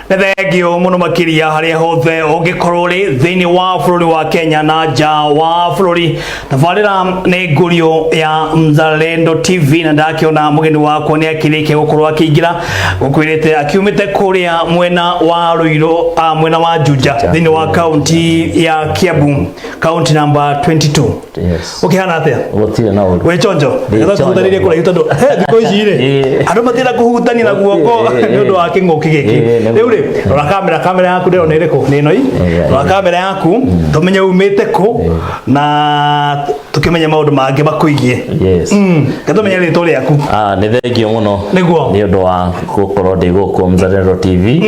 Nĩ thengio mũno makĩria harĩa hothe ũngĩkorwo ũrĩ thĩinĩ wa bũrũri wa Kenya na nja wa bũrũri. Tabarĩra nĩ ngũrio ya Mzalendo TV na ndakĩona mũgeni wakwa nĩ akĩrĩkia gũkorwo akĩingĩra gũkwĩrĩte akiumĩte kũrĩa mwena wa Ruiru, mwena wa Juja thĩinĩ wa kaunti ya Kiambu, kaunti namba 22. Yes. Ũkĩhana atĩa? Gũtirĩ na ũru. Wĩ chonjo? Ndĩ Nĩgetha chonjo. tũhutanĩrie kũraihu tondũ he thikũ ici rĩ Ĩĩ. andũ matienda kũhutania na guoko Ĩĩ, nĩ ũndũ wa kĩng'ũki gĩkĩ. Ĩĩ, nĩguo. Rĩu rĩ, rora kamera, kamera yaku ndĩrona ĩrĩkũ? Nĩ ĩno ĩ? Ĩĩ, Rora ĩĩ. kamera yaku tũmenye umĩte kũ na tũkĩmenye maũndũ mangĩ makwĩgiĩ. Yes. Reke tũmenye rĩtwa rĩaku. Ah, nĩ thengio mũno Nĩguo. nĩ ũndũ wa gũkorwo ndĩ gũkũ Mzalendo TV.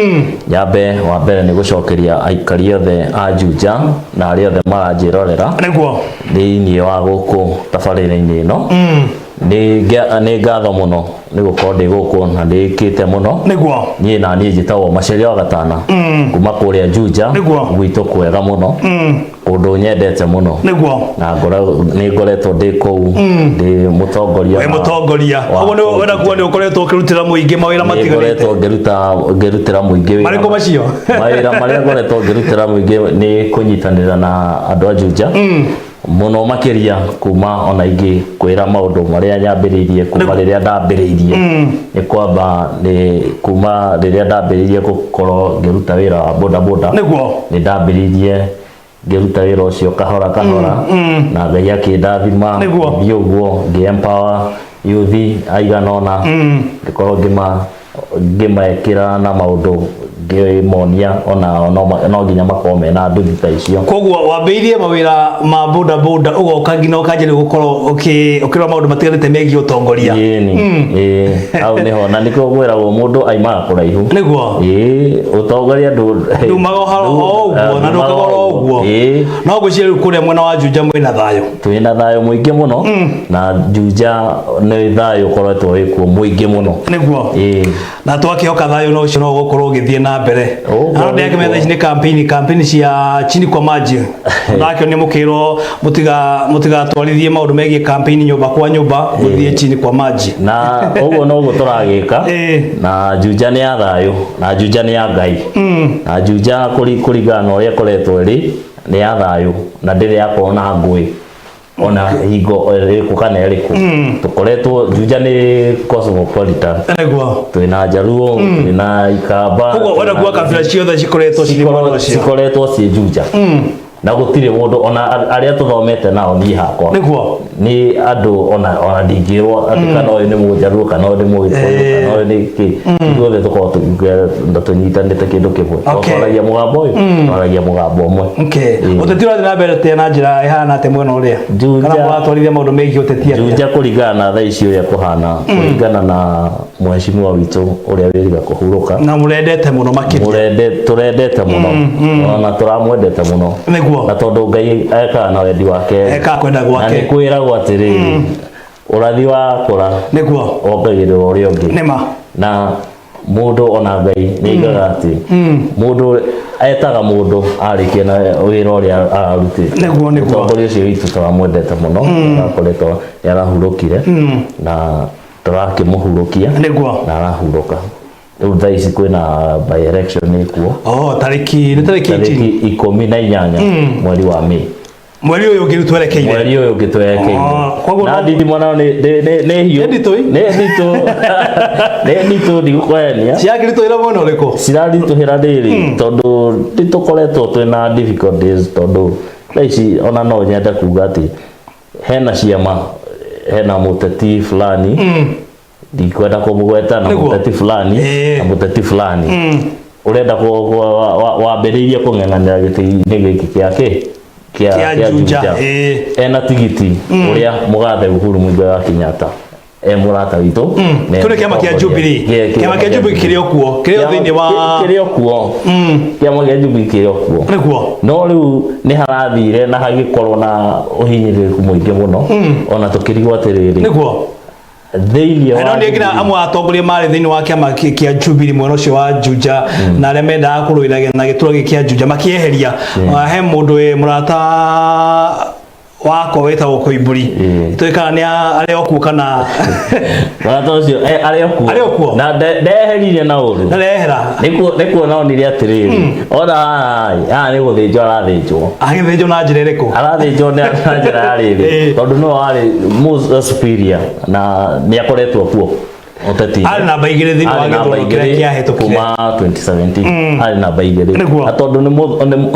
Nyambe wa mbere nĩ gũcokeria aikari othe a Juja na arĩa othe maranjĩrorera Nĩguo. Thĩinĩ wa gũkũ tabarĩra-inĩ ĩno. Nĩ ngatho mũno nĩ gũkorwo ndĩ gũkũ na ndĩkĩte mũno. Niĩ na niĩ njĩtagwo Macharia wa Gatana kuma kũrĩa Juja. Gwitũ kwega mũno, kũndũ nyendete mũno. Na nĩ ngoretwo ndĩ kũu ndĩ mũtongoria. Wĩ mũtongoria. Ũguo nĩ wenda kuga nĩ ũkoretwo ũkĩrutĩra mũingĩ mawĩra nĩ matiganĩte. Ngoretwo ngĩrutĩra mũingĩ wĩra. Marĩkũ macio? Mawĩra marĩa ngoretwo ngĩrutĩra mũingĩ nĩ kũnyitanĩra na andũ a Juja mũno makĩria, kuma ona ingĩ kwĩra maũndũ marĩa nyambĩrĩirie kuma rĩrĩa ndambĩrĩirie nĩ kwamba nĩ kuma rĩrĩa ndambĩrĩirie gũkorwo ngĩruta wĩra wa boda boda. Nĩ ndambĩrĩirie ngĩruta wĩra ũcio kahora kahora na Ngai akĩndathima. Ngĩthiĩ ũguo ngĩ empower youth aigana ũna, ngĩkorwo ngĩmekĩra na maũndũ, ngĩmonia ona no nginya makorwo mena nduthi ta icio. Koguo wambĩrĩirie mawĩra ma boda boda, ũgoka nginya ũkanjĩrĩria gũkorwo ũkĩrora maũndũ matiganĩte megiĩ ũtongoria. Ĩni, ĩĩ, hau nĩho na nĩkĩo ngwĩragwo mũndũ aimaga kũraihu. Ĩĩ, ũtongoria Ndumaga o ũguo na ndũkaga oro ũguo. No ngwĩciria rĩu kũrĩa mwena wa Juja mwĩna thayũ. Twĩna thayũ mũingĩ mũno, na Juja nĩ thayũ ũkoretwo wĩkuo mũingĩ mũno. Ĩĩ. Na twakĩhoka thayũ no ũcio no ũgũkorwo ũgĩthiĩ na mbere. Ũguo Na ndĩakĩmenya thaa ici nĩguo. nĩ campaign cia chini kwa maji. Ndakĩonia mũkĩrwo mũtigatwarithie maũndũ megiĩ campaign nyũmba kwa nyũmba, mũthiĩ chini kwa maji. Na ũguo noguo tũragĩka. Na Juja nĩ ya thayũ, na Juja nĩ ya Ngai, na Juja kũringana na ũrĩa ĩkoretwo ĩrĩ nĩ ya thayũ na ndĩrĩ yakorwo na ngũĩ ona hingo ĩrĩkũ kana ĩrĩkũ. Tũkoretwo Juja nĩ cosmopolitan. Twĩna Njaruo, twĩna Ikamba. Koguo wenda kuga kabira ciothe cikoretwo cirĩ mwena ũcio. Cikoretwo ciĩ Juja na gũtirĩ mũndũ ona arĩa tũthomete nao, niĩ hakwa nĩ andũ ona ndingĩrwo atĩ kana ũyũ nĩ Mũnjaruo kana ũyũ nĩ Mũgĩkũyũ kana ũyũ nĩ kĩ. Ithuothe tũkoragwo tũnyitanĩte kĩndũ kĩmwe. Twaragia mũgambo ũyũ, twaragia mũgambo ũmwe. Ũteti ũrathiĩ na mbere atĩa na njĩra ĩhana atĩa mwena ũrĩa? Juja. Kana mũratwarithia maũndũ megiĩ ũteti atĩa? Juja kũringana na thaa ici ũrĩa kũhana, kũringana na mheshimiwa witũ ũrĩa wĩriga kũhurũka, Na mũrendete mũno makĩria. Tũrendete mũno, ona tũramwendete mũno. Na tondũ Ngai ekaga na wendi wake. Ekaga kwenda Na gwake. nĩ kwĩragwo atĩrĩrĩ, ũrathi wakũra wongagĩrĩrwo ũrĩa ũngĩ. Na mũndũ ona Ngai nĩ aigaga atĩ mũndũ etaga mũndũ arĩkia na wĩra ũrĩa ararutĩte. Nĩguo, nĩguo. Mũtongoria ũcio witũ tũramwendete mũno, arakoretwo nĩ arahurũkire na tũrakĩmũhurũkia na arahurũka. Rĩu thaa ici kwĩna by election ĩkuo. Oh, tarĩki nĩ tarĩki tarĩki 18 18 mweri wa Mĩĩ. Mweri ũyũ ũngĩ rĩu twerekeire. Mweri ũyũ ũngĩ twerekeire. Oh, koguo na ndindi mwana nĩ hiũ. Nĩ nditũ ĩ? Nĩ nditũ, nĩ nditũ, ndigũkũhenia. Ciakĩritũhĩra mwena ũrĩkũ? Ciraritũhĩra rĩrĩ tondũ nĩ tũkoretwo twĩna difficulties, tondũ thaa ici ona no nyende kuga atĩ hena ciama, hena mũteti fulani, ndikwenda kũmũgweta, na mũteti fulani na mũteti fulani ũrenda wambĩrĩirie kũng'eng'anĩra gĩtĩ-inĩ gĩkĩ kĩa kĩ kĩa kĩa Juja. Juja. Ena tigiti ũrĩa mũgathe Uhuru Muigai wa Kenyatta e mũrata witũ na e Kĩu nĩ kĩama kĩa mũtongoria. Jubilee. Kĩama kĩa Jubilee kĩrĩ o kuo, kĩrĩ o thĩinĩ wa Kĩrĩ o kuo, kĩama kĩa Jubilee kĩrĩ o kuo. No rĩu nĩ harathire na hagĩkorwo na ũhinyĩrĩrĩku mũingĩ mũno, ona tũkĩrigwo atĩrĩrĩ, thĩinĩ wa No nĩ nginya amwe a atongoria marĩ thĩinĩ wa kĩama kĩa Jubilee mwena ũcio wa Juja na arĩa mendaga kũrũĩra na gĩturwa gĩkĩ kĩa Juja makĩeheria. He mũndũ wĩ mũrata Wakwa wĩtagwo Koimbũri. Tũĩ kana nĩ arĩ o kuo kana Mũrata ũcio arĩ o kuo. Arĩ o kuo? Na ndeherire na ũru. Ndarehera. Nĩkuo nonire atĩrĩrĩ, ona haha haha nĩ gũthĩnjwo arathĩnjwo. Agĩthĩnjwo na njĩra ĩrĩkũ? Arathĩnjwo na njĩra ya rĩrĩ, tondũ nĩwe warĩ most superior na nĩ akoretwo kuo ũteti. Arĩ namba 2 thĩinĩ wa Arĩ namba gĩthurano kĩrĩa 2 kĩahĩtũkire. Kuma 2017 arĩ namba 2. Nĩguo. Na tondũ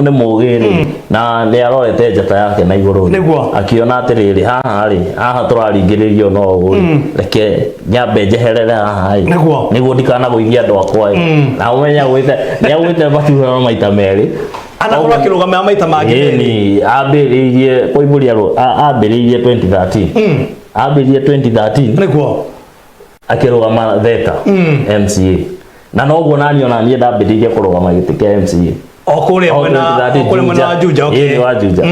nĩ mũũgĩ rĩ, na nĩ arorete njata yake na igũrũ rĩ, Nĩguo. akiona atĩrĩrĩ, haha rĩ, haha tũraringĩrĩrio no ũũ rĩ, reke nyambe njeherere haha rĩ, Nĩguo. nĩguo ndikanagũithie andũ akwa rĩ. Na ũmenya agwĩte, nĩ agwĩte maturano maita merĩ. Anakorwo akĩrũgamĩra maita mangĩ merĩ. Ĩni, ambĩrĩirie Koimbũri ambĩrĩirie 2013. Ambĩrĩirie 2013 Nĩguo. Akĩrũgama Theka MCA, na noguo nani ona niĩ ndambĩrĩirie kũrũgama gĩtĩ kĩa MCA. O kũrĩa O mwena, 2013 o kũrĩa mwena wa Juja, okay. Ĩĩ, wa Juja.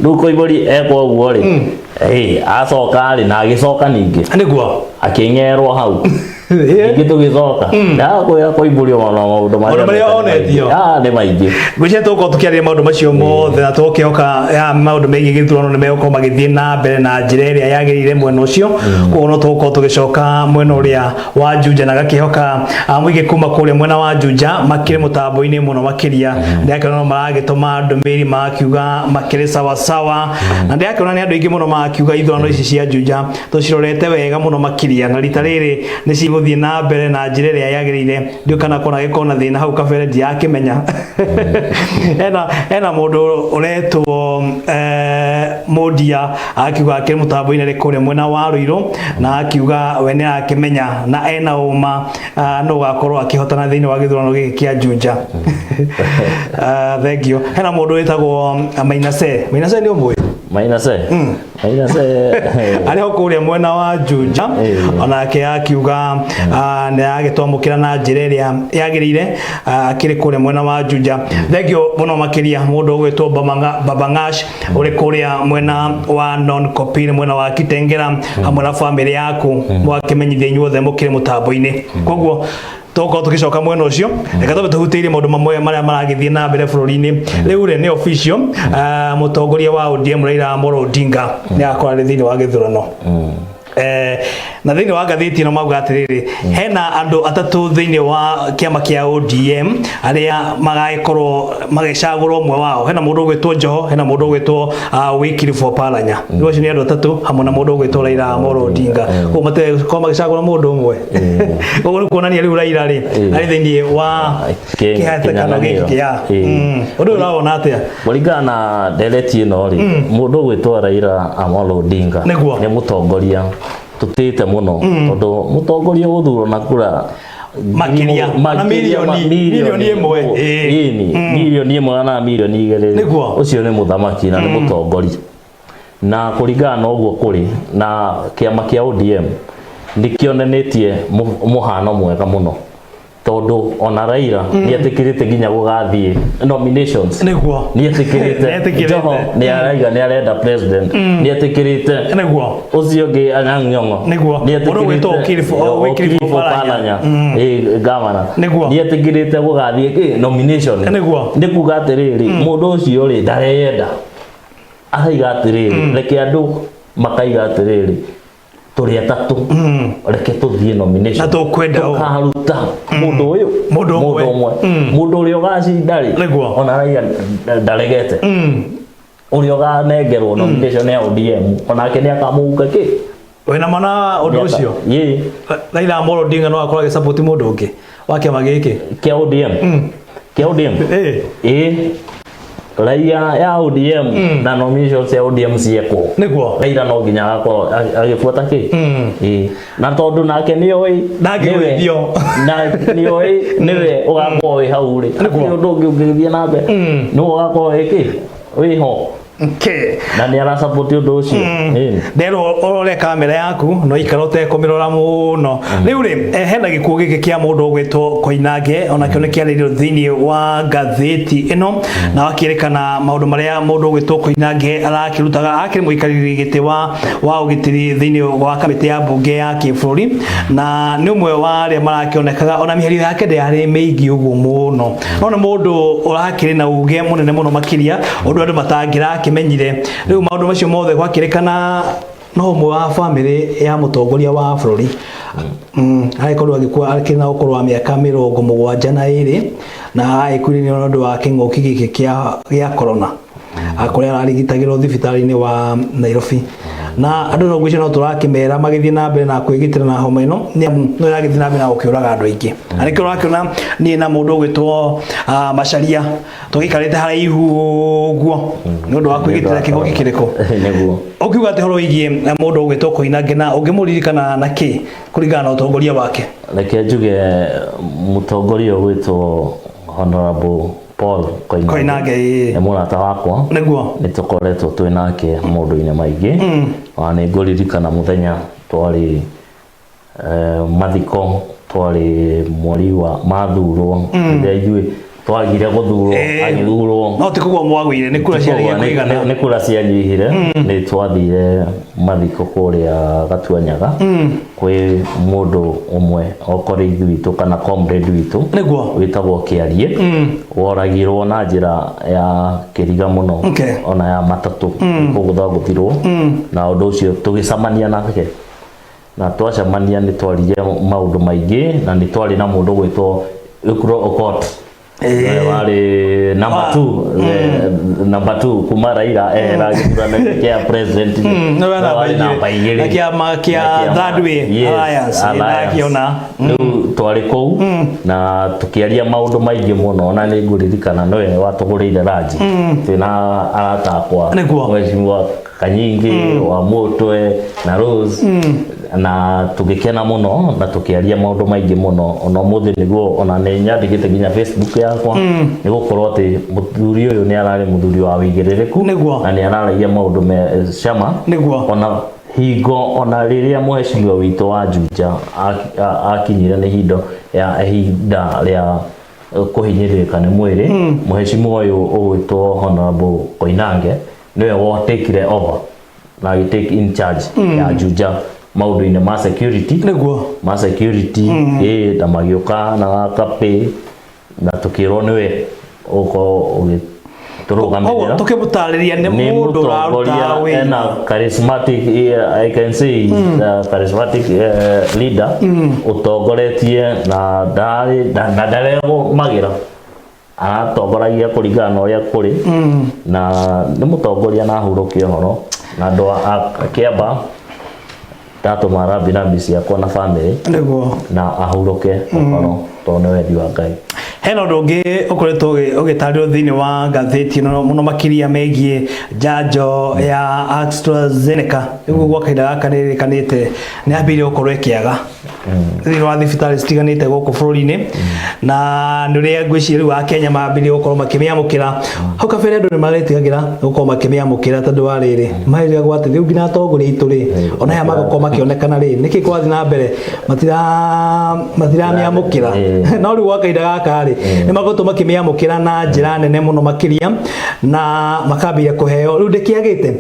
Rĩu Koimbũri ekwo ũguo rĩ, acoka rĩ, na agĩcoka ningĩ akĩng'erwo hau. Ningĩ tũgĩcoka ndakwĩra Koimbũri ona maũndũ Maũndũ marĩa mekĩte nĩ onetio. maingĩ. Ah, nĩ maingĩ. Ngwĩciria tũgũkorwo tũkĩarĩria maũndũ macio mothe na tũgũkĩhoka ya maũndũ megiĩ gĩthurano nĩ megũkorwo magĩthiĩ na mbere na njĩra ĩrĩa yagĩrĩire mwena ũcio. Koguo no tũgũkorwo tũgĩcoka mwena ũrĩa wa Juja na gakĩhoka mũingĩ kuma kũrĩa mwena wa Juja makĩrĩ mũtambo-inĩ mũno makĩria. Ndĩrakĩona no maragĩtũma ndũmĩrĩri magakiuga makĩrĩ sawasawa, na ndĩrakĩona nĩ andũ aingĩ mũno magakiuga ithurano ici cia Juja tũcirorete wega mũno makĩria, na rita rĩrĩ nĩ cigũthiĩ na mbere na njĩra ĩrĩa yagĩrĩire. Ndiũĩ kana kona gĩkorwo na thĩna hau kabere, ndirakĩmenya. Hena mũndũ ũretwo Mũndia akiuga akĩrĩ mũtambo-inĩ arĩ kũrĩa mwena wa Ruiru, na akiuga we nĩ arakĩmenya na ena ũma nũ ũgakorwo akĩhotana thĩinĩ wa gĩthurano gĩkĩ kĩa Juja. Thank you. Hena mũndũ wĩtagwo Mainase. Mainase nĩ ũmũĩ? Mainase. Mainase. Arĩ ho kũrĩa mwena wa Juja, onake akiuga nĩ agĩtwamũkĩra na njĩra ĩrĩa yagĩrĩire, akĩrĩ kũrĩa mwena wa Juja. Thank you mũno makĩria mũndũ ũgwĩtwo Baba Ngash ũrĩ kũrĩa mwena wa Non Kopir, mwena wa Kitengera, hamwe na famĩlĩ yaku, mwakĩmenyithia inyuothe mũkĩrĩ mũtambo-inĩ. Koguo tũgũkorwo tũgĩcoka mwena ũcio. Reke twambe tũhutĩirie maũndũ mamwe marĩa maragĩthiĩ na mbere bũrũri-inĩ. Rĩu rĩ, nĩ official, mũtongoria wa ODM Raila Amolo Odinga nĩ agakorwo arĩ thĩinĩ wa gĩthurano. Na thĩinĩ wa ngathĩti ĩno mauga atĩrĩrĩ, hena andũ atatũ thĩinĩ wa kĩama kĩa ODM arĩa magagĩkorwo magĩcagũra ũmwe wao. Hena mũndũ ũgwĩtwo Joho, hena mũndũ ũgwĩtwo Wycliffe Oparanya. Rĩu acio nĩ andũ atatũ hamwe na mũndũ ũgwĩtwo Raila Amolo Odinga. Koguo mategũkorwo magĩcagũra mũndũ ũmwe. Koguo nĩ kuonania rĩu Raila rĩ arĩ thĩinĩ wa kĩhatĩkano gĩkĩ kĩa ũndũ ũyũ ũrawona atĩa? Kũringana na ndereti ĩno rĩ, mũndũ ũgwĩtwo Raila Amolo Odinga nĩ mũtongoria tũtĩĩte mũno, tondũ mũtongoria gũthurwo na kura Makĩria, na 1 million, 1 million. Ĩni, 1 million na 2 million. Ũcio nĩ mũthamaki na nĩ mũtongoria, na kũringana na ũguo kũrĩ na kĩama kĩa ODM nĩ kĩonanĩtie mũhano mwega mũno, tondũ ona Raila nĩ etĩkĩrĩte nginya gũgathiĩ nominations. Nĩ etĩkĩrĩte. Nĩetĩkĩrĩte. Joho nĩ araiga nĩ arenda president, nĩ etĩkĩrĩte. Ũcio ũngĩ Anyang' Nyong'o nĩ Mũndũ ũgwĩtwo Wycliffe Wycliffe Oparanya. Oparanya, gavana, nĩ etĩkĩrĩte gũgathiĩ kĩ nomination. Nĩ kuga atĩrĩrĩ, mũndũ ũcio rĩ ndareyenda, araiga atĩrĩrĩ, reke andũ makaiga atĩrĩrĩ, tũrĩ atatũ, reke tũthiĩ nomination. Na tũkwenda ũũ. Tũkaruta mũndũ ũyũ. Mũndũ ũmwe. Ũmwe, mũndũ ũrĩa ũgacinda rĩ, ona Raila ndaregete, ũrĩa ũganengerwo nomination ya ODM onake nĩ akamũhuka kĩ. Wĩna mana ũndũ ũcio? Ĩĩ. Raila Amolo Odinga no akorwo agĩsupport mũndũ ũngĩ wa kĩama gĩkĩ? Kĩa ODM, kĩa ODM. Ĩĩ, raia ya ODM na nomination cia ODM ciekwo, Raila no nginya agakorwo agĩbuata kĩ. Ĩĩ, na tondũ nake nĩoĩ Ndangĩgũithio. Na nĩoĩ nĩwe ũgakorwo wĩ hau rĩ, hatirĩ ũndũ ũngĩ ũngĩthiĩ na mbere, nĩwe ũgakorwo wĩ kĩ wĩho. Na nĩ arasupport ũndũ ũcio. Ĩĩ. Nderwo ũrore kamera yaku no ikara ũtekũmĩrora mũno. Rĩu rĩ, hena gĩkuũ gĩkĩ kĩa mũndũ ũgwĩtwo Koinange, onakĩo nĩ kĩarĩirio thĩinĩ wa ngathĩti ĩno, na wakĩrĩkana maũndũ marĩa mũndũ ũgwĩtwo Koinange arakĩrutaga. Akĩrĩ mũikarĩri gĩtĩ wa ũgitĩri thĩinĩ wa kamĩtĩ ya mbunge ya kĩbũrũri, na nĩ ũmwe wa arĩa marakĩonekaga ona mĩario yake ndĩarĩ mĩingĩ ũguo mũno, no nĩ mũndũ ũrakĩrĩ na uge mũnene mũno makĩria, ũndũ andũ matangĩrakĩmenya. Tũrakĩmenyire rĩu maũndũ macio mothe gwakĩrĩkana no ũmwe wa bamĩrĩ ya mũtongoria wa bũrũri agĩkorwo agĩkua akĩrĩ na ũkũrũ wa mĩaka 72 na agĩkuire nĩ ũndũ wa kĩng'ũki gĩkĩ gĩa corona, kũrĩa ararigitagĩrwo thibitarĩ-inĩ wa Nairobi. Na andũ no ngwĩciria no tũrakĩmera magĩthiĩ na mbere na kwĩgitĩra na homa ĩno, nĩ amu no ĩragĩthiĩ na mbere na gũkĩũraga andũ aingĩ. Na nĩkĩo ũrakĩona niĩ na mũndũ ũgwĩtwo Macharia tũgĩikarĩte haraihu ũguo nĩ ũndũ wa kwĩgitĩra kĩng'ũki kĩrĩkũ. Nĩguo. Ũkiuga atĩ ũhoro wĩgiĩ mũndũ ũgwĩtwo Koinange, na ũngĩmũririkana na kĩ kũringana na ũtongoria wake? Reke njuge mũtongoria ũgwĩtwo Honorable Paul Koinange Koinange, ĩĩ. Nĩ mũrata wakwa. Nĩ tũkoretwo twĩ nake maũndũ-inĩ maingĩ. Ona nĩ ngũririkana mũthenya twarĩ mathiko, twarĩ mweri wa mathurwo, rĩrĩa ithuĩ twagire gũthurwo, agĩthurwo. No ti kũgwa mwagũire, nĩ kura ciarĩgie kũigana. Nĩ kura cianyihire. Nĩ twathire mathiko kũrĩa Gatuanyaga kwĩ mũndũ ũmwe o colleague witũ kana comrade witũ wĩtagwo Kĩarie, woragirwo na njĩra ya kĩriga mũno, ona ya matatũ kũgũthagũthirwo. Na ũndũ ũcio tũgĩcemania nake, na twacemania nĩ twaririe maũndũ maingĩ, na nĩ twarĩ na mũndũ gwĩtwo Ekuro Okot. Nĩwe warĩ number two, number two kuma Raila ehera gĩthurano kĩa president. Nĩwe namba warĩ 2. Namba 2. Na kĩama kĩa Na kĩama- Third Way Yes, Alliance, Alliance. ndakĩona. Rĩu twarĩ kũu na tũkĩaria maũndũ maingĩ mũno, na nĩ ngũririkana nĩwe watũgũrĩire ranji twĩna arata akwa, Mheshimiwa Kanyingi wa Mũtwe na Rose, na tũgĩkena mũno na tũkĩaria maũndũ maingĩ mũno. Ona ũmũthĩ nĩguo ona nĩ nyandĩkĩte nginya Facebook yakwa, nĩ gũkorwo atĩ mũthuri ũyũ nĩ ararĩ mũthuri wa wĩigĩrĩrĩku na nĩ araragia maũndũ me cama. Ona hingo ona rĩrĩa mheshimiwa witũ wa Juja akinyire nĩ hindo ya ihinda rĩa kũhinyĩrĩrĩka nĩ mwĩrĩ, mheshimiwa ũyũ ũgwĩtwo Honorable Koinange nĩwe watekire over na agĩ take in charge ya Juja maũndũ-inĩ ma security, ma security, ĩ na magĩũka na gakapĩ na tũkĩrwo nĩwe ũkorwo ũgĩtũrũgamĩrĩra. Koguo tũkĩmũtarĩria nĩ Nĩ mũndũ ũraruta mũtongoria wĩra ena charismatic, I can say charismatic leader ũtongoretie na ndarĩ na ndaremagĩra, aratongoragia kũringana na ũrĩa kũrĩ, na nĩ mũtongoria na ahurũke ũhoro na andũ a Kĩamba. Ndatũma rambi rambi ciakwa na family na ahurũke ũhoro tondũ nĩ wendi wa Ngai. Hena ũndũ ũngĩ ũkoretwo ũgĩtarĩrio thĩinĩ wa ngathĩti ĩno mũno makĩria megiĩ njanjo ya AstraZeneca. Rĩu gwa kahinda gaka nĩ ĩrĩkanĩte nĩ yambĩrĩirie gũkorwo ĩkĩaga thĩinĩ wa thibitarĩ citiganĩte gũkũ bũrũri-inĩ, na nĩ ũrĩa ngwĩciria rĩu Akenya mambĩrĩrie gũkorwo makĩmĩamũkĩra. Hau kabere andũ nĩ maretigagĩra gũkorwo makĩmĩamũkĩra tondũ wa rĩrĩ, marĩragwo atĩ rĩu nginya atongoria aitũ rĩ, ona aya magũkorwo makĩonekana rĩ, nĩkĩ kũrathiĩ na mbere matiramĩamũkĩra. No rĩu gwa kahinda gaka rĩ, nĩ makoretwo makĩmĩamũkĩra na njĩra nene mũno makĩria, na makambĩrĩria kũheo. Rĩu ndĩkĩagĩte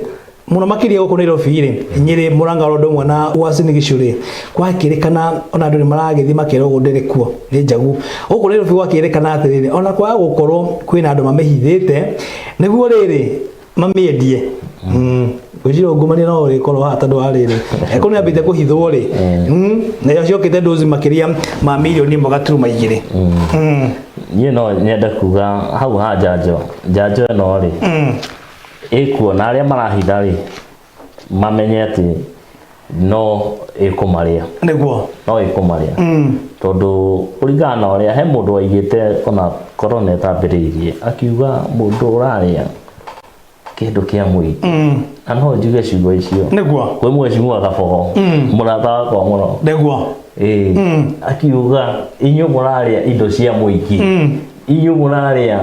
mũno makĩria gũkũ Nairobi rĩ, Nyĩrĩ, Mũrang'a, ũndũ ũmwe na Uasin Gishu rĩ, gwakĩrĩkana ona andũ nĩ maragĩthiĩ makerwo ũguo ndĩrĩ kuo, nĩ njagu gũkũ Nairobi. Gwakĩrĩkana atĩrĩrĩ, ona kwaga gũkorwo kwĩna andũ mamĩhithĩte nĩguo rĩrĩ mamĩendie. Ngwĩciria ungumania no ũrĩkorwo haha tondũ wa rĩrĩ, eko nĩ ambĩte kũhithwo rĩ, nayo ciokĩte ndozi makĩria ma mirioni 1.2. Niĩ no nyende kuga hau ha njanjo, njanjo ĩno rĩ, ĩkuo, na arĩa marahitha rĩ, mamenye atĩ no ĩkũmarĩa. No ĩkũmarĩa tondũ kũringana na ũrĩa he mũndũ waigĩte ona corona ĩtambĩrĩirie, akiuga mũndũ ũrarĩa kĩndũ kĩa mũingĩ, na no njuge ciugo icio kwĩ mheshimiwa Kabogo, mũrata wakwa mũno. Ĩĩ, akiuga inyuĩ mũrarĩa indo cia mũingĩ, inyuĩ mũrarĩa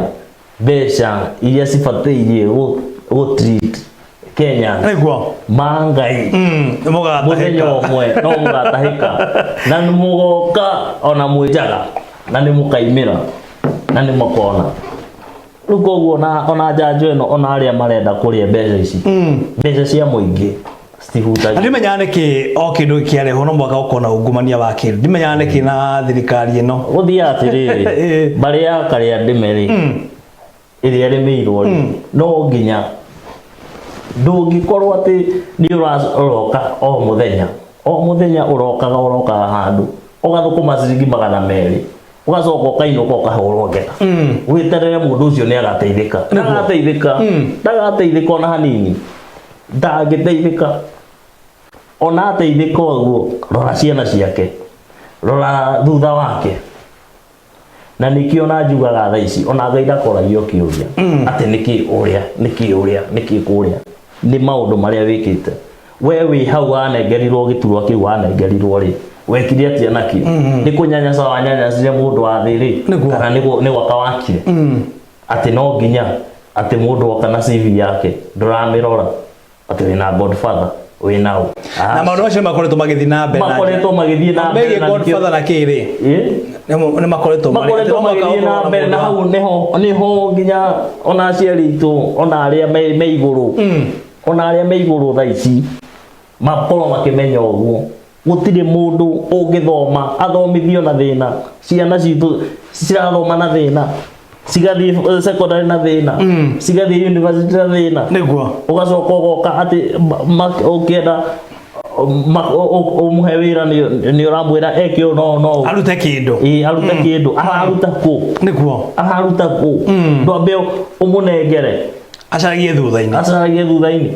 mbeca iria cibatairie gũ treat Kenya ma Ngai, mũgatahĩka. Mũthenya ũmwe no mũgatahĩka na nĩ mũgoka ona mwĩ njaga na nĩ mũkaimĩra na nĩ mũkona. Rĩu koguo ona njanjo ĩno, ona arĩa marenda kũrĩa mbeca ici, mbeca cia mũingĩ citihutagia. Na ndimenyaga nĩkĩ o kĩndũ kĩarehwo no mũhaka gũkorwo na ungumania wa kĩndũ. Ndimenyaga nĩkĩ na thirikari ĩno. Gũthiaga atĩrĩrĩ, mbarĩ ya karĩa ndĩme rĩ, ĩrĩa ĩrĩmĩirwo rĩ, no nginya Ndũngĩkorwo atĩ nĩ ũroka o mũthenya, o mũthenya ũrokaga ũrokaga handũ ũgathũkũma ciringi 200, ũgacoka ũkainũka ũkahũrwo ngeta, wĩterere mũndũ ũcio nĩ agateithĩka. Ndagateithĩka, ndagateithĩka ona hanini, ndangĩteithĩka. Ona ateithĩka ũguo, rora ciana ciake, rora thutha wake. Na nĩkĩo na njugaga thaa ici ona Ngai ndakoragio kĩũria atĩ nĩkĩ ũrĩa, nĩkĩ ũrĩa, nĩkĩ kũrĩa. Nĩ maũndũ marĩa wĩkĩte we wĩ hau wanengerirwo gĩturwa kĩu wanengerirwo rĩ, wekire atĩa nakĩo? Nĩ kũnyanyasa wanyanyacire mũndũ wa thĩ rĩ, kana nĩ gwaka wakire? Atĩ no nginya atĩ mũndũ oka na CV yake ndũramĩrora atĩ wĩna godfather, wĩna ũ. Na maũndũ macio makoretwo magĩthiĩ na mbere. Makoretwo magĩthiĩ na mbere megiĩ na nĩkĩo- godfather na kĩrĩ, nĩ makoretwo makoretwo magĩthiĩ na mbere na hau nĩho nginya ona aciari aitũ, ona arĩa me igũrũ, ona arĩa me igũrũ thaa ici makorwo makĩmenya ũguo. Gũtirĩ mũndũ ũngĩthoma athomithio na thĩna. Ciana citũ cirathoma na thĩna, cigathiĩ secondary na thĩna, cigathiĩ university na thĩna. Ũgacoka ũgoka atĩ ũkĩenda ũmũhe wĩra nĩ ũramwĩra eke ũũ no no arute kĩndũ. Ĩĩ, arute kĩndũ. Araruta kũ? Araruta kũ? Ndwambe ũmũnengere acaragie thutha-inĩ. Acaragie thutha-inĩ.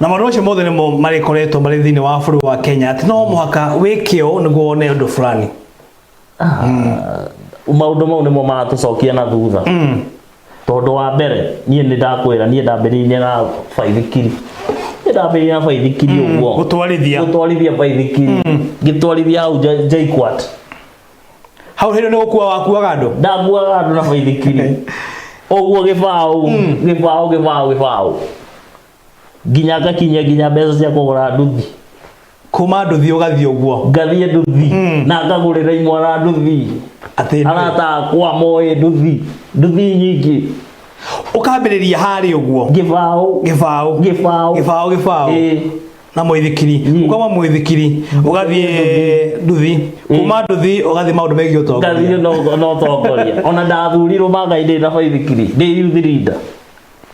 Na maũndũ macio mothe nĩmo marĩkoretwo marĩ thĩinĩ wa bũrũri wa Kenya, atĩ no mũhaka wĩke ũũ nĩguo wone ũndũ fulani. Maũndũ mau nĩmo maratũcokia na thutha, tondũ wa mbere niĩ nĩ ndakwĩra, niĩ ndambĩrĩirie na baithikiri, niĩ ndambĩrĩirie na baithikiri ũguo. Gũtwarithia. Gũtwarithia baithikiri, ngĩtwarithia hau JKUAT. Hau hĩndĩ nĩ gũkua wakuaga andũ? Ndakuaga andũ na baithikiri ũguo, gĩbaũ gĩbaũ gĩbaũ gĩbaũ, nginya ngakinyia nginya mbeca cia kũgũra nduthi. Kuma nduthi ũgathiĩ ũguo? Ngathiĩ nduthi na ngagũrĩra imwana nduthi. Atĩ Arata akwa moĩ nduthi, nduthi nyingĩ. Ũkambĩrĩria harĩ ũguo? Gĩbaũ. Gĩbaũ. Gĩbaũ. Gĩbaũ gĩbaũ. Na mũithikiri. Ũkauma mũithikiri ũgathiĩ nduthi, kuma nduthi ũgathiĩ maũndũ megiĩ ũtongoria. Ngathiĩ no ũtongoria. Ona ndathurirwo mangai ndĩ na baithikiri ndĩ youth leader.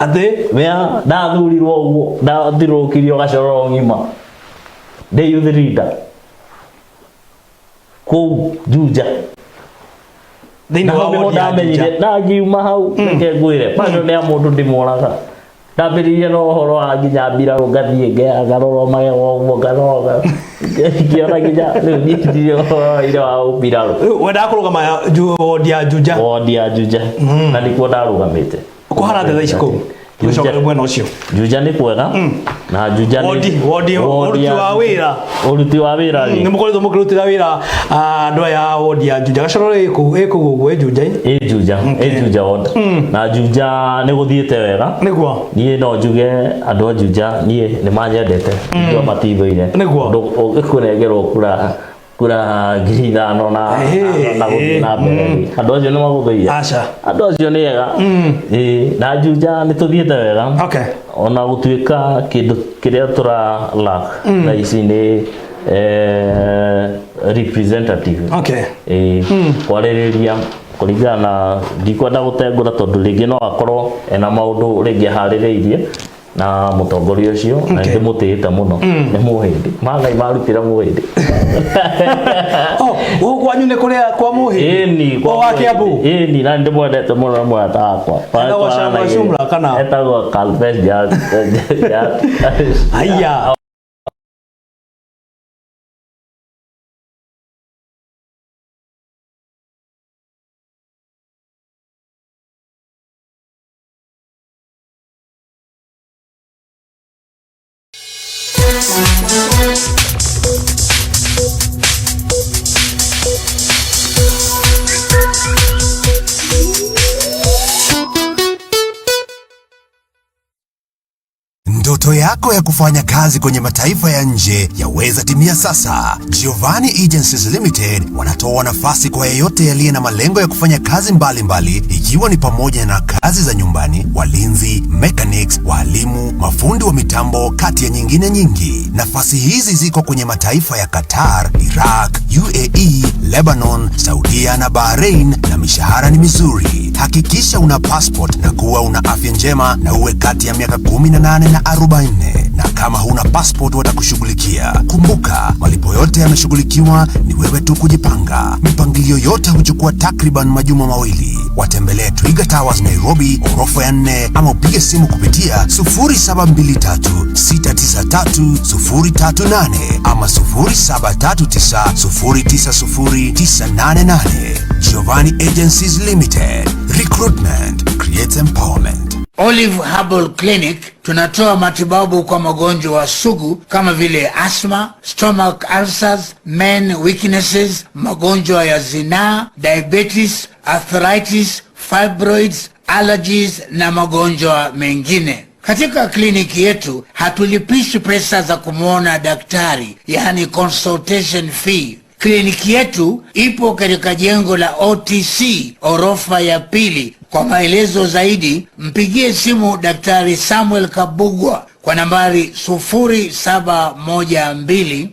Atĩ? Wea ndathurirwo ũguo, ndathirũkirio gacoro ng'ima ndĩ youth leader kũu Juja. Thĩinĩ Na wa hau nĩho wodi ya Juja. ndamenyire na ngiuma hau. Reke ngwĩre, bado nĩ ya mũndũ ndĩmoraga. Ndambĩrĩirie na ũhoro wa nginya mbirarũ, ngathiĩ ngarorwo magego ũguo, ngarora ngĩona nginya rĩu niĩ ndirĩ ũhoro wa ũmbirarũ. Rĩu wendaga kũrũgama wodi ya Juja? Wodi ya Juja, na nĩkuo ndarũgamĩte. Kũhana atĩa thaa ici kũu? Juja. Gũcoka mwena ũcio. Juja nĩ kwega na Juja nĩ Wodi, wodi ũruti wa wĩra. Ũruti wa wĩra Nĩ rĩ, mũkoretwo mũkĩrutĩra wĩra andũ aya a wodi ya Juja. Gacoro ĩ kũu ũguo ĩ Juja? Ĩ Juja, ĩ Juja ward, na Juja nĩ gũthiĩte wega. Niĩ no njuge andũ a Juja niĩ nĩ manyendete, andũ matithũire. Ũndũ ũngĩkũnengerwo kura 5,000 na gũthiĩ na mbere rĩ, andũ acio nĩ magũthũire? Aca. Andũ acio nĩ ega. Ĩĩ, na Juja nĩ tũthiĩte wega, ona gũtuĩka kĩndũ kĩrĩa tũra lack thaa ici nĩ representative. Ĩĩ, kwarĩrĩria kũringana na ndikwenda gũtengũra, tondũ rĩngĩ no akorwo ena maũndũ rĩngĩ aharĩrĩirie na mũtongoria ũcio, na ndĩmũtĩĩte mũno, nĩ mũhĩndĩ mangai marutĩra mũhĩndĩ. Oh, gũkũ kwanyu nĩ kũrĩa kwa mũhĩndĩ? Ĩni. O wa Kiambu? Ĩni, na ndĩmwendete mũno na mũrata wakwa. Etagwo Shamba Shumra kana? Etagwo Kalbesh. Haiya. Ndoto yako ya kufanya kazi kwenye mataifa ya nje yaweza timia sasa. Giovanni Agencies Limited wanatoa nafasi kwa yeyote yaliye na malengo ya kufanya kazi mbalimbali mbali, ikiwa ni pamoja na kazi za nyumbani, walinzi, mechanics, walimu, mafundi wa mitambo, kati ya nyingine nyingi. Nafasi hizi ziko kwenye mataifa ya Qatar, Iraq, UAE, Lebanon. Lebanon, Saudia na Bahrain, na mishahara ni mizuri. Hakikisha una passport na kuwa una afya njema na uwe kati ya miaka 18 na 40, na kama huna passport watakushughulikia. Kumbuka, malipo yote yameshughulikiwa, ni wewe tu kujipanga. Mipangilio yote huchukua takriban majuma 2. Watembelee Twiga Towers Nairobi, orofa ya 4, ama upige simu kupitia 0723 693 038 ama 0739 090 988. Giovanni Agencies Limited. Recruitment creates empowerment. Olive Herbal Clinic tunatoa matibabu kwa magonjwa sugu kama vile asthma, stomach ulcers, men weaknesses, magonjwa ya zinaa, diabetes, arthritis, fibroids, allergies na magonjwa mengine. Katika kliniki yetu hatulipishi pesa za kumwona daktari, yani consultation fee. Kliniki yetu ipo katika jengo la OTC orofa ya 2. Kwa maelezo zaidi mpigie simu Daktari Samuel Kabugwa kwa nambari 0712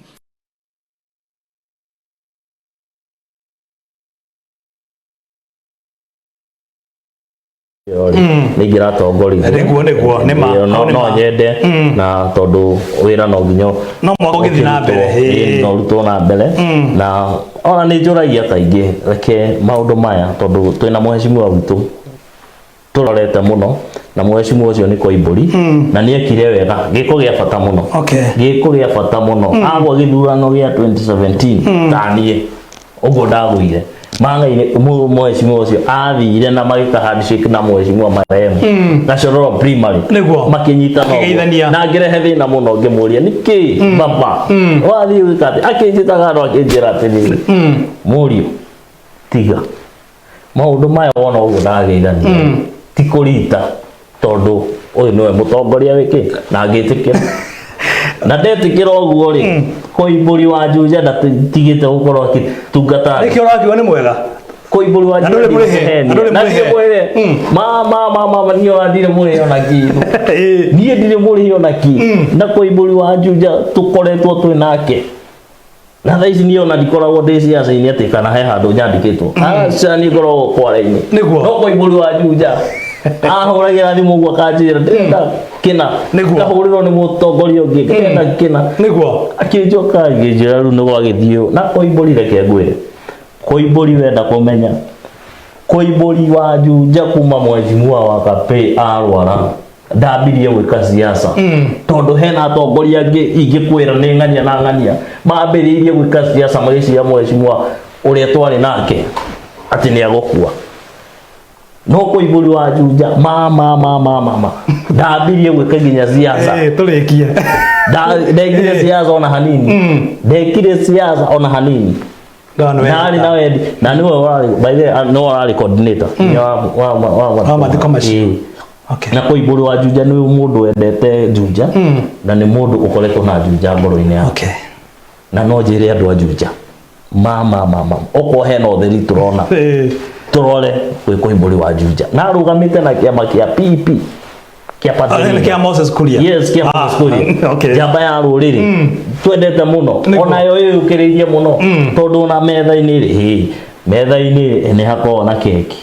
nä ingä ratongoririe. Nĩguo, nĩguo, nĩ ma, Ĩĩ, no hau nĩ no ma. nyende na tondå wä ra no nginya No mũhaka ũgĩthiĩ na mbere, Ĩĩ, ĩĩ. no ũrutwo na mbere, na ona nä njå ragia kaingä reke maå ndå maya tondå twä na mũhecimiwa witå tå rorete må no, na mũhecimiwa ũcio nĩ Koimbũri, na nĩ ekire wega gĩko gĩa bata mũno. Gĩko gĩa bata mũno agwa gĩthurano gĩa 2017 taniĩ ũguo ndagũire mangaine mũhecimiwa ũcio athire na magĩka handshake na mũhecimiwa marehemu na Shororo Primary. Nĩguo. Makĩnyitana ũguo. Makĩgeithania. Na ngĩrehe thĩna mũno ngĩmũria nĩkĩ baba wathiĩ gwĩka atĩ, akĩnjĩtaga andũ akĩnjĩra atĩrĩrĩ, mũriũ, tiga maũndũ maya wona ũguo ndageithania ti kũrita tondũ ũyũ nĩwe mũtongoria wĩkĩ, na ngĩtĩkĩra na ndetĩkĩra ũguo rĩ, Koimbũri wa Juja ndatigĩte gũkorwo akĩtungata. Nĩkĩo ũrakiuga nĩ mwega. Koimbũri wa Na ndũrĩ Juja mũrĩhe, na ndũrĩ na mũrĩhe. ndirĩ mũrĩhe. Ma ma ma ma ma, niĩ ona ndirĩ mũrĩhe ona kĩndũ. Niĩ ndirĩ mũrĩhe ona kĩ, na Koimbũri wa Juja tũkoretwo twĩ nake na thaa ici niĩ ona ndikoragwo ndĩ ciaca-inĩ atĩ kana he handũ nyandĩkĩtwo, aca, niĩ ngoragwo kware-inĩ. Nĩguo. No Koimbũri wa Juja ahũragĩra thimũ ũguo akanjĩra ndĩrenda kĩna. Ngahũrĩrwo nĩ mũtongoria ũngĩ, ndĩrenda kĩna. Akĩnjoka akĩnjĩra rĩu nĩ gwagĩthiĩ ũũ. Na Koimbũri, reke ngwĩre, Koimbũri wenda kũmenya Koimbũri wa Juja kuma mheshimiwa wa Kapĩ arwara ndambirie gwĩka siasa, tondũ hena atongoria angĩ ingĩkwĩra nĩ ng'ania na ng'ania mambĩrĩirie gwĩka siasa magĩciria mheshimiwa ũrĩa twarĩ nake atĩ nĩ agũkua, no Koimbũri wa Juja ma ma ma ma ma ma ndambirie gwĩka nginya siasa. Tũrĩkie. Ndekire siasa ona hanini, ndekire siasa ona hanini. Ndona nĩ Ndarĩ na wendi na nĩwe ũrarĩ, by the way, nĩwe ũrarĩ coordinator wa Wa mathiko macio. Ĩĩ. Na Koimbũri wa Juja nĩ mũndũ wendete Juja na nĩ mũndũ ũkoretwo na Juja ngoro-inĩ yake. Na no njĩre andũ a Juja ma ma ma ma okorwo hena ũtheri tũrona, tũrore gwĩ Koimbũri wa Juja na arũgamĩte na kĩama kĩa PP kĩa party leader. Kĩa Moses Kuria. Yes, kĩa Moses Kuria. Njamba ya rũrĩrĩ twendete mũno. Onayo ĩyũkĩrĩirie mũno tondũ ona metha-inĩ rĩ, hĩ, metha-inĩ nĩ hakoragwo na keki,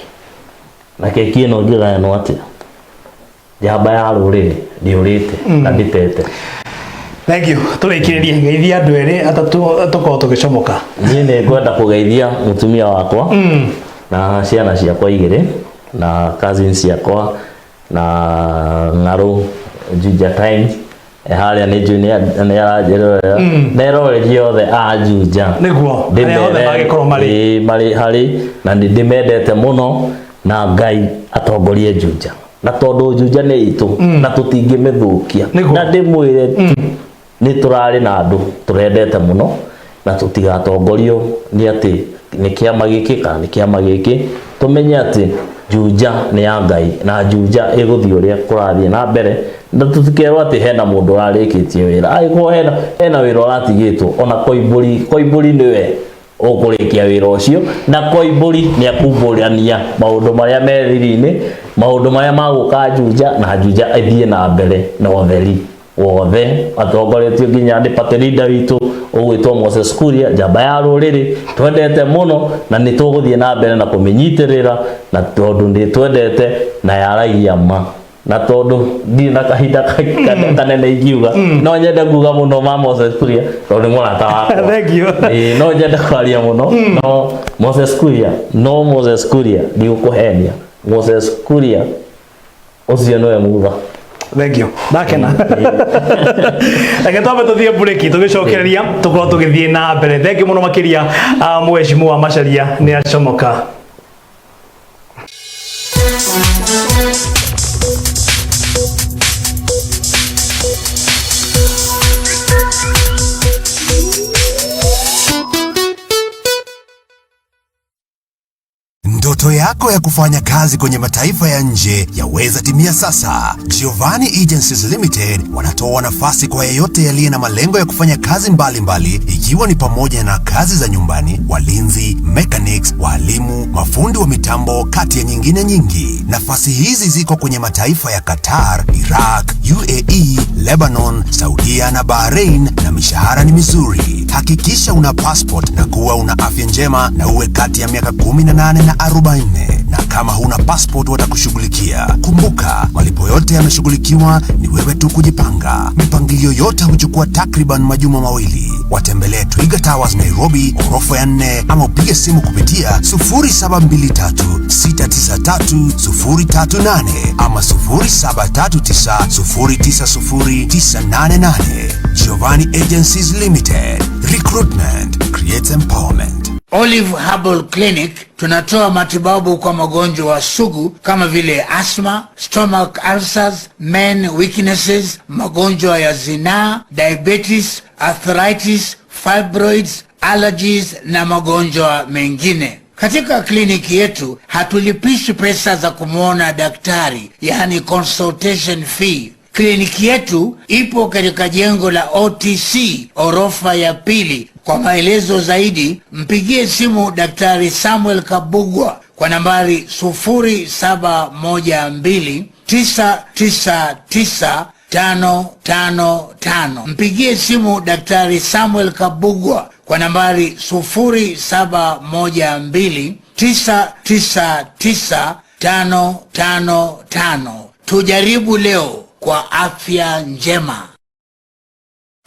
na keki ĩno ĩngĩgayanwo atĩa? Njamba ya rũrĩrĩ ndĩũrĩte na ndĩtete. Thank you. Tũrĩkĩrĩrie, geithia andũ erĩ atatũ tũkorwo tũgĩcomoka. Niĩ nĩ ngwenda kũgeithia mũtumia wakwa na ciana ciakwa igĩrĩ na cousins ciakwa na ng'arũ Juja Times. Harĩa nĩ njũĩ nĩ aranjĩrorera na eroreri othe a Juja. Arĩa othe mangĩkorwo marĩ. Ĩĩ, marĩ harĩ na nĩ ndĩmendete mũno, na Ngai atongorie Juja, na tondũ Juja nĩ itũ na tũtingĩmĩthũkia. Na ndĩmwĩre nĩ tũrarĩ na andũ tũrendete mũno na tũtigatongorio nĩ atĩ nĩ kĩama gĩkĩ kana nĩ kĩama gĩkĩ, tũmenye atĩ Juja nĩ ya Ngai na Juja ĩgũthiĩ ũrĩa kũrathiĩ na mbere, na tũtikerwo atĩ hena mũndũ ũrarĩkĩtie wĩra, angĩkorwo hena wĩra ũratigĩtwo, ona Koimbũri, Koimbũri nĩwe ũkũrĩkia wĩra ũcio, na Koimbũri nĩ akumbũrania maũndũ marĩa me thiri-inĩ, maũndũ marĩa magũka Juja, na Juja ĩthiĩ na mbere na ũtheri wothe atongoretio nginya nĩ party leader witũ Ũgwĩtwo Moses Kuria, njamba ya rũrĩrĩ, twendete mũno na nĩ tũgũthiĩ na mbere na kũmĩnyitĩrĩra, na tondũ nĩ twendete na yaragia ma, na tondũ ndirĩ na kahinda kanene ingiuga, no nyende kuga mũno ma Moses Kuria tondũ nĩ mũrata wakwa. Thank you. Ĩĩ, no nyende kwaria mũno, no Moses Kuria, no Moses Kuria ndigũkũhenia, Moses Kuria ũcio nĩwe mutha. Thank you. Ndakena. Reke twambe tuthiĩ break, tũgĩcokereria tũkorwo tũgĩthiĩ na mbere. Thank you mũno makĩria, mheshimiwa Macharia nĩ acomoka. Ndoto yako ya kufanya kazi kwenye mataifa ya nje yaweza timia sasa. Giovanni Agencies Limited wanatoa nafasi kwa yeyote yaliye na malengo ya kufanya kazi mbalimbali mbali, ikiwa ni pamoja na kazi za nyumbani, walinzi, mechanics, walimu, mafundi wa mitambo, kati ya nyingine nyingi. Nafasi hizi ziko kwenye mataifa ya Qatar, Iraq, UAE, Lebanon, Saudia na Bahrain, na mishahara ni mizuri. Hakikisha una passport na kuwa una afya njema na uwe kati ya miaka 18 na 40, na kama huna passport watakushughulikia. Kumbuka, malipo yote yameshughulikiwa, ni wewe tu kujipanga. Mipangilio yote huchukua takriban majuma 2. Watembelee Twiga Towers Nairobi, ghorofa ya 4, ama upige simu kupitia 0723 693 038 ama 0739 090 988. Giovanni Agencies Limited. Recruitment creates empowerment. Olive Herbal Clinic tunatoa matibabu kwa magonjwa sugu kama vile asthma, stomach ulcers, men weaknesses, magonjwa ya zinaa, diabetes, arthritis, fibroids, allergies na magonjwa mengine. Katika kliniki yetu hatulipishi pesa za kumwona daktari, yani consultation fee. Kliniki yetu ipo katika jengo la OTC orofa ya 2. Kwa maelezo zaidi mpigie simu Daktari Samuel Kabugwa kwa nambari 0712 999 555. Mpigie simu Daktari Samuel Kabugwa kwa nambari 0712 999 555. Tujaribu leo kwa afya njema.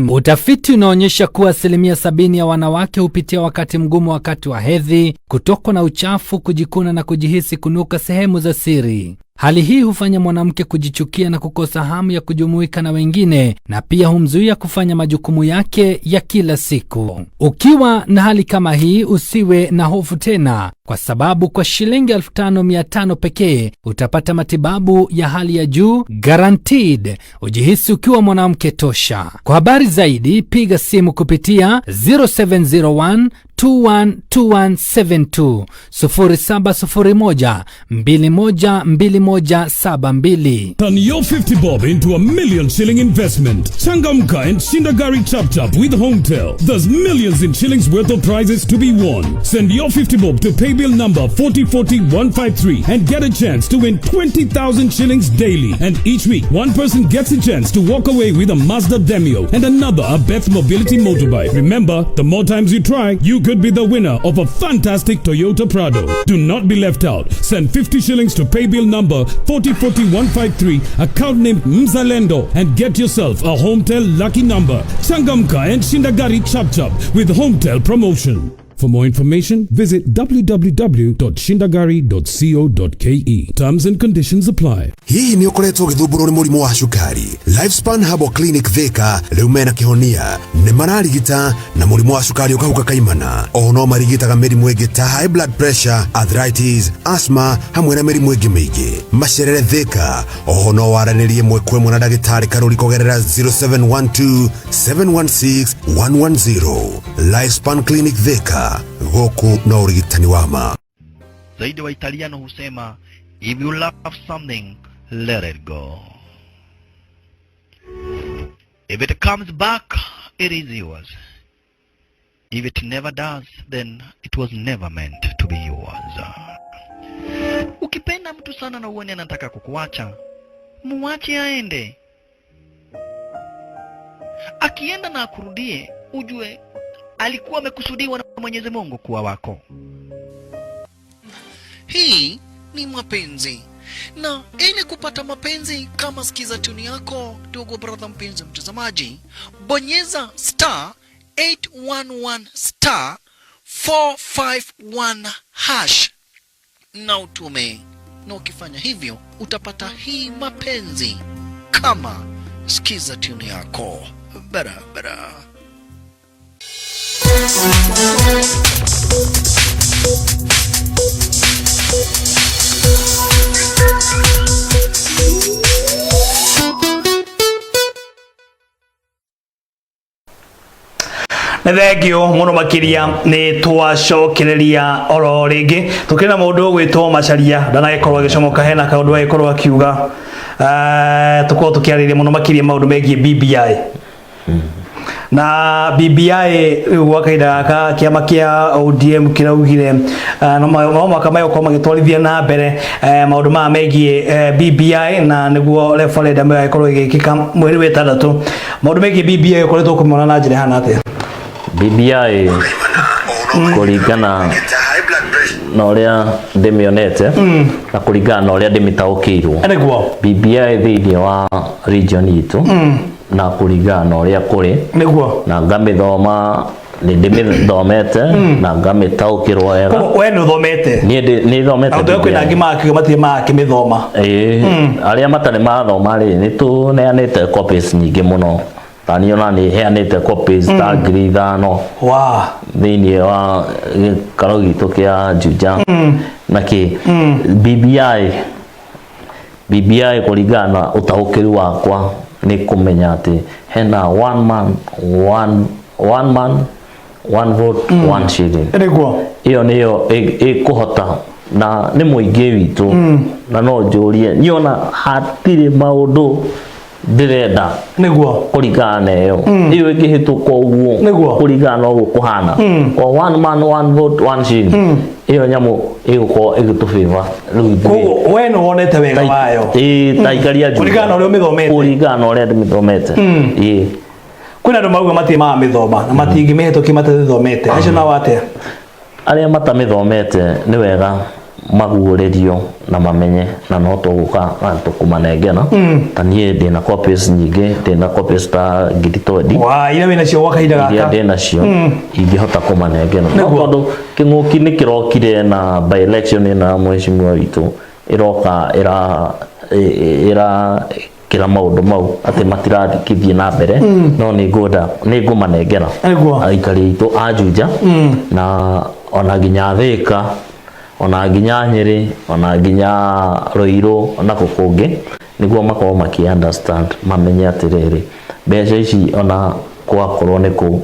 Utafiti unaonyesha kuwa 70% ya wanawake hupitia wakati mgumu wakati wa hedhi, kutokwa na uchafu, kujikuna na kujihisi kunuka sehemu za siri. Hali hii hufanya mwanamke kujichukia na kukosa hamu ya kujumuika na wengine, na pia humzuia kufanya majukumu yake ya kila siku. Ukiwa na hali kama hii, usiwe na hofu tena, kwa sababu kwa shilingi 5500 pekee utapata matibabu ya hali ya juu guaranteed, ujihisi ukiwa mwanamke tosha. Kwa habari zaidi piga simu kupitia 0701 212172, 0701 212172. Turn your 50 bob into a 1,000,000 shilling investment. Changamka and Shindagari Chap Chap with Hometel. There's millions in shillings worth of prizes to be won. Send your 50 bob to paybill number 4040153 and get a chance to win 20,000 shillings daily. And each week, one person gets a chance to walk away with a Mazda Demio and another a Beth Mobility motorbike. Remember, the more times you try, you could be the winner of a fantastic Toyota Prado. Do not be left out. Send 50 shillings to paybill number 4040153, account name Mzalendo, and get yourself a Hometel lucky number. Changamka and Shindagari Chap Chap with Hometel promotion. For more information, visit www.shindagari.co.ke. Terms and conditions apply. Hihi nĩ ũkoretwo ũgĩthumbũrwo nĩ mũrimũ wa cukari? Lifespan Herbal Clinic Thika rĩu mena kĩhonia. Nĩ mararigita na mũrimũ wa cukari ũkahuka kaimana. Oho no marigitaga mĩrimũ ĩngĩ ta high blood pressure, arthritis, asthma hamwe na mĩrimũ ĩngĩ mĩingĩ. Macerere Thika. Oho no waranĩrie ĩmwe kwa ĩmwe na ndagĩtarĩ Karũri kũgerera 0712 716 110. Lifespan Clinic Thika, gũkũ no ũrigitani wa ma. Zaidi wa Italiano husema if you love something let it go. If it comes back it is yours. If it never does then it was never meant to be yours. Ukipenda mtu sana na uone anataka kukuacha, muache aende. Akienda na akurudie, ujue Alikuwa amekusudiwa na Mwenyezi Mungu kuwa wako. Hii ni mapenzi, na ili kupata mapenzi kama sikiza tuni yako, ndugu brother mpenzi mtazamaji, bonyeza star 811 star 451 hash na utume, na ukifanya hivyo utapata hii mapenzi kama sikiza tuni yako barabara. Nĩ thengio mũno makĩria nĩ twacokereria oro rĩngĩ tũkĩrĩ na mũndũ ũgwĩtwo Macharia ndanagĩkorwo agĩcomoka hena kaũndũ agĩkorwo akiuga. Tũkorwo tũkĩarĩria mũno makĩria maũndũ megiĩ BBI na BBI rĩu gwa kahinda gaka kĩama kĩa ODM kĩraugire no mwaka megũkorwo magĩtwarithia na mbere maũndũ maya megiĩ BBI na nĩguo referendum ĩyo ĩgĩkorwo ĩgĩkĩka mweri wa ĩtandatũ. Maũndũ megiĩ BBI ũkoretwo ũkĩmona na njĩra ĩhana atĩa? BBI kũringana na ũrĩa ndĩmĩonete na kũringana na ũrĩa ndĩmĩtaũkĩirwo, BBI thĩinĩ wa region itũ na kũringana na ũrĩa kũrĩ na ngamĩthoma, nĩ ndĩmĩthomete na ngamĩtaũkĩrwo wega. Koguo we nĩ ũthomete? Niĩ nĩ thomete. Na ũndũ kwĩna angĩ makiuga matirĩ makĩmĩthoma. Ĩĩ, arĩa matarĩ mathoma rĩ, nĩ tũneanĩte copies nyingĩ mũno, ta niĩ ona nĩ heanĩte copies ta 5,000 thĩinĩ wa gĩikaro gitũ kĩa Juja na kĩ. BBI kũringana na ũtaũkĩru wakwa nĩ kũmenya atĩ hena one man one, one man one vote, one shilling. Ĩyo nĩyo ĩkũhota na nĩ mũingĩ witũ, na no njũrie niĩ ona hatirĩ maũndũ ndĩrenda kũringana na ĩyo ĩyo ĩngĩhĩtũka ũguo, kũringana na ũguo kũhana kwa one man one vote one shilling, ĩyo nyamũ ĩgũkorwo ĩgĩtũbĩva rĩu ithuĩ. Koguo we nĩ wonete wega wayo? Ĩĩ, ta aikaria Juja. Kũringana na ũrĩa ũmĩthomete. Kũringana na ũrĩa ndĩmĩthomete, ĩĩ. Kwĩna andũ marauga matirĩ mamĩthoma na matingĩmĩhĩtũkia matathomete, acio nao atĩa? Arĩa matamĩthomete nĩ wega maguũrĩrio na mamenye, na no tũgũka na tũkũmanengera. Ta niĩ ndĩna copies nyingĩ, ndĩna copies ta 20,000. Wa iria wĩna cio gwa kahinda iria gaka? Ndĩ nacio ingĩhota kũmanengera, no tondũ kĩng'ũki nĩ kĩrokire na by election ĩno ya mheshimiwa witũ ĩroka ĩra ĩra kĩra maũndũ mau atĩ matirathikithie na mbere, no nĩ ngwenda nĩ ngũmanengera aikari aitũ a Juja na ona nginya Thĩka, ona nginya Nyĩrĩ, ona nginya Ruiru ona kũ kũngĩ, nĩguo makorwo makĩ understand, mamenye atĩrĩrĩ, mbeca ici ona gwakorwo nĩ kũ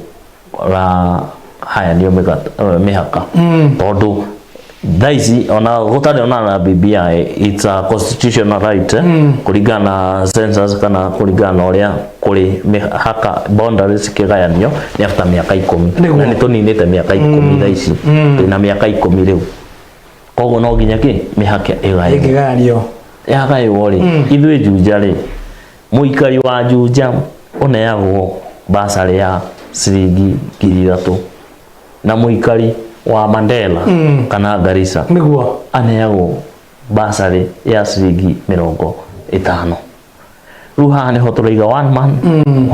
rahayanio mĩhaka, tondũ thaa ici ona gũtarĩ ona na BBI, it's a constitutional right, kũringana na census kana kũringana na ũrĩa kũrĩ mĩhaka, boundaries cikĩgayanio nĩ after mĩaka 10. Na nĩ tũninĩte mĩaka 10, thaa ici twĩna mĩaka 10 rĩu, koguo no nginya kĩ mĩhaka ĩgayanio. Ĩngĩgayanio. Yagaywo rĩ, ithuĩ Juja rĩ, mũikari wa Juja ũneagwo basarĩ ya ciringi 3,000 na mũikari wa Mandela kana Garissa aneagwo basarĩ ya ciringi 50. Rĩu haha nĩho tũraiga one man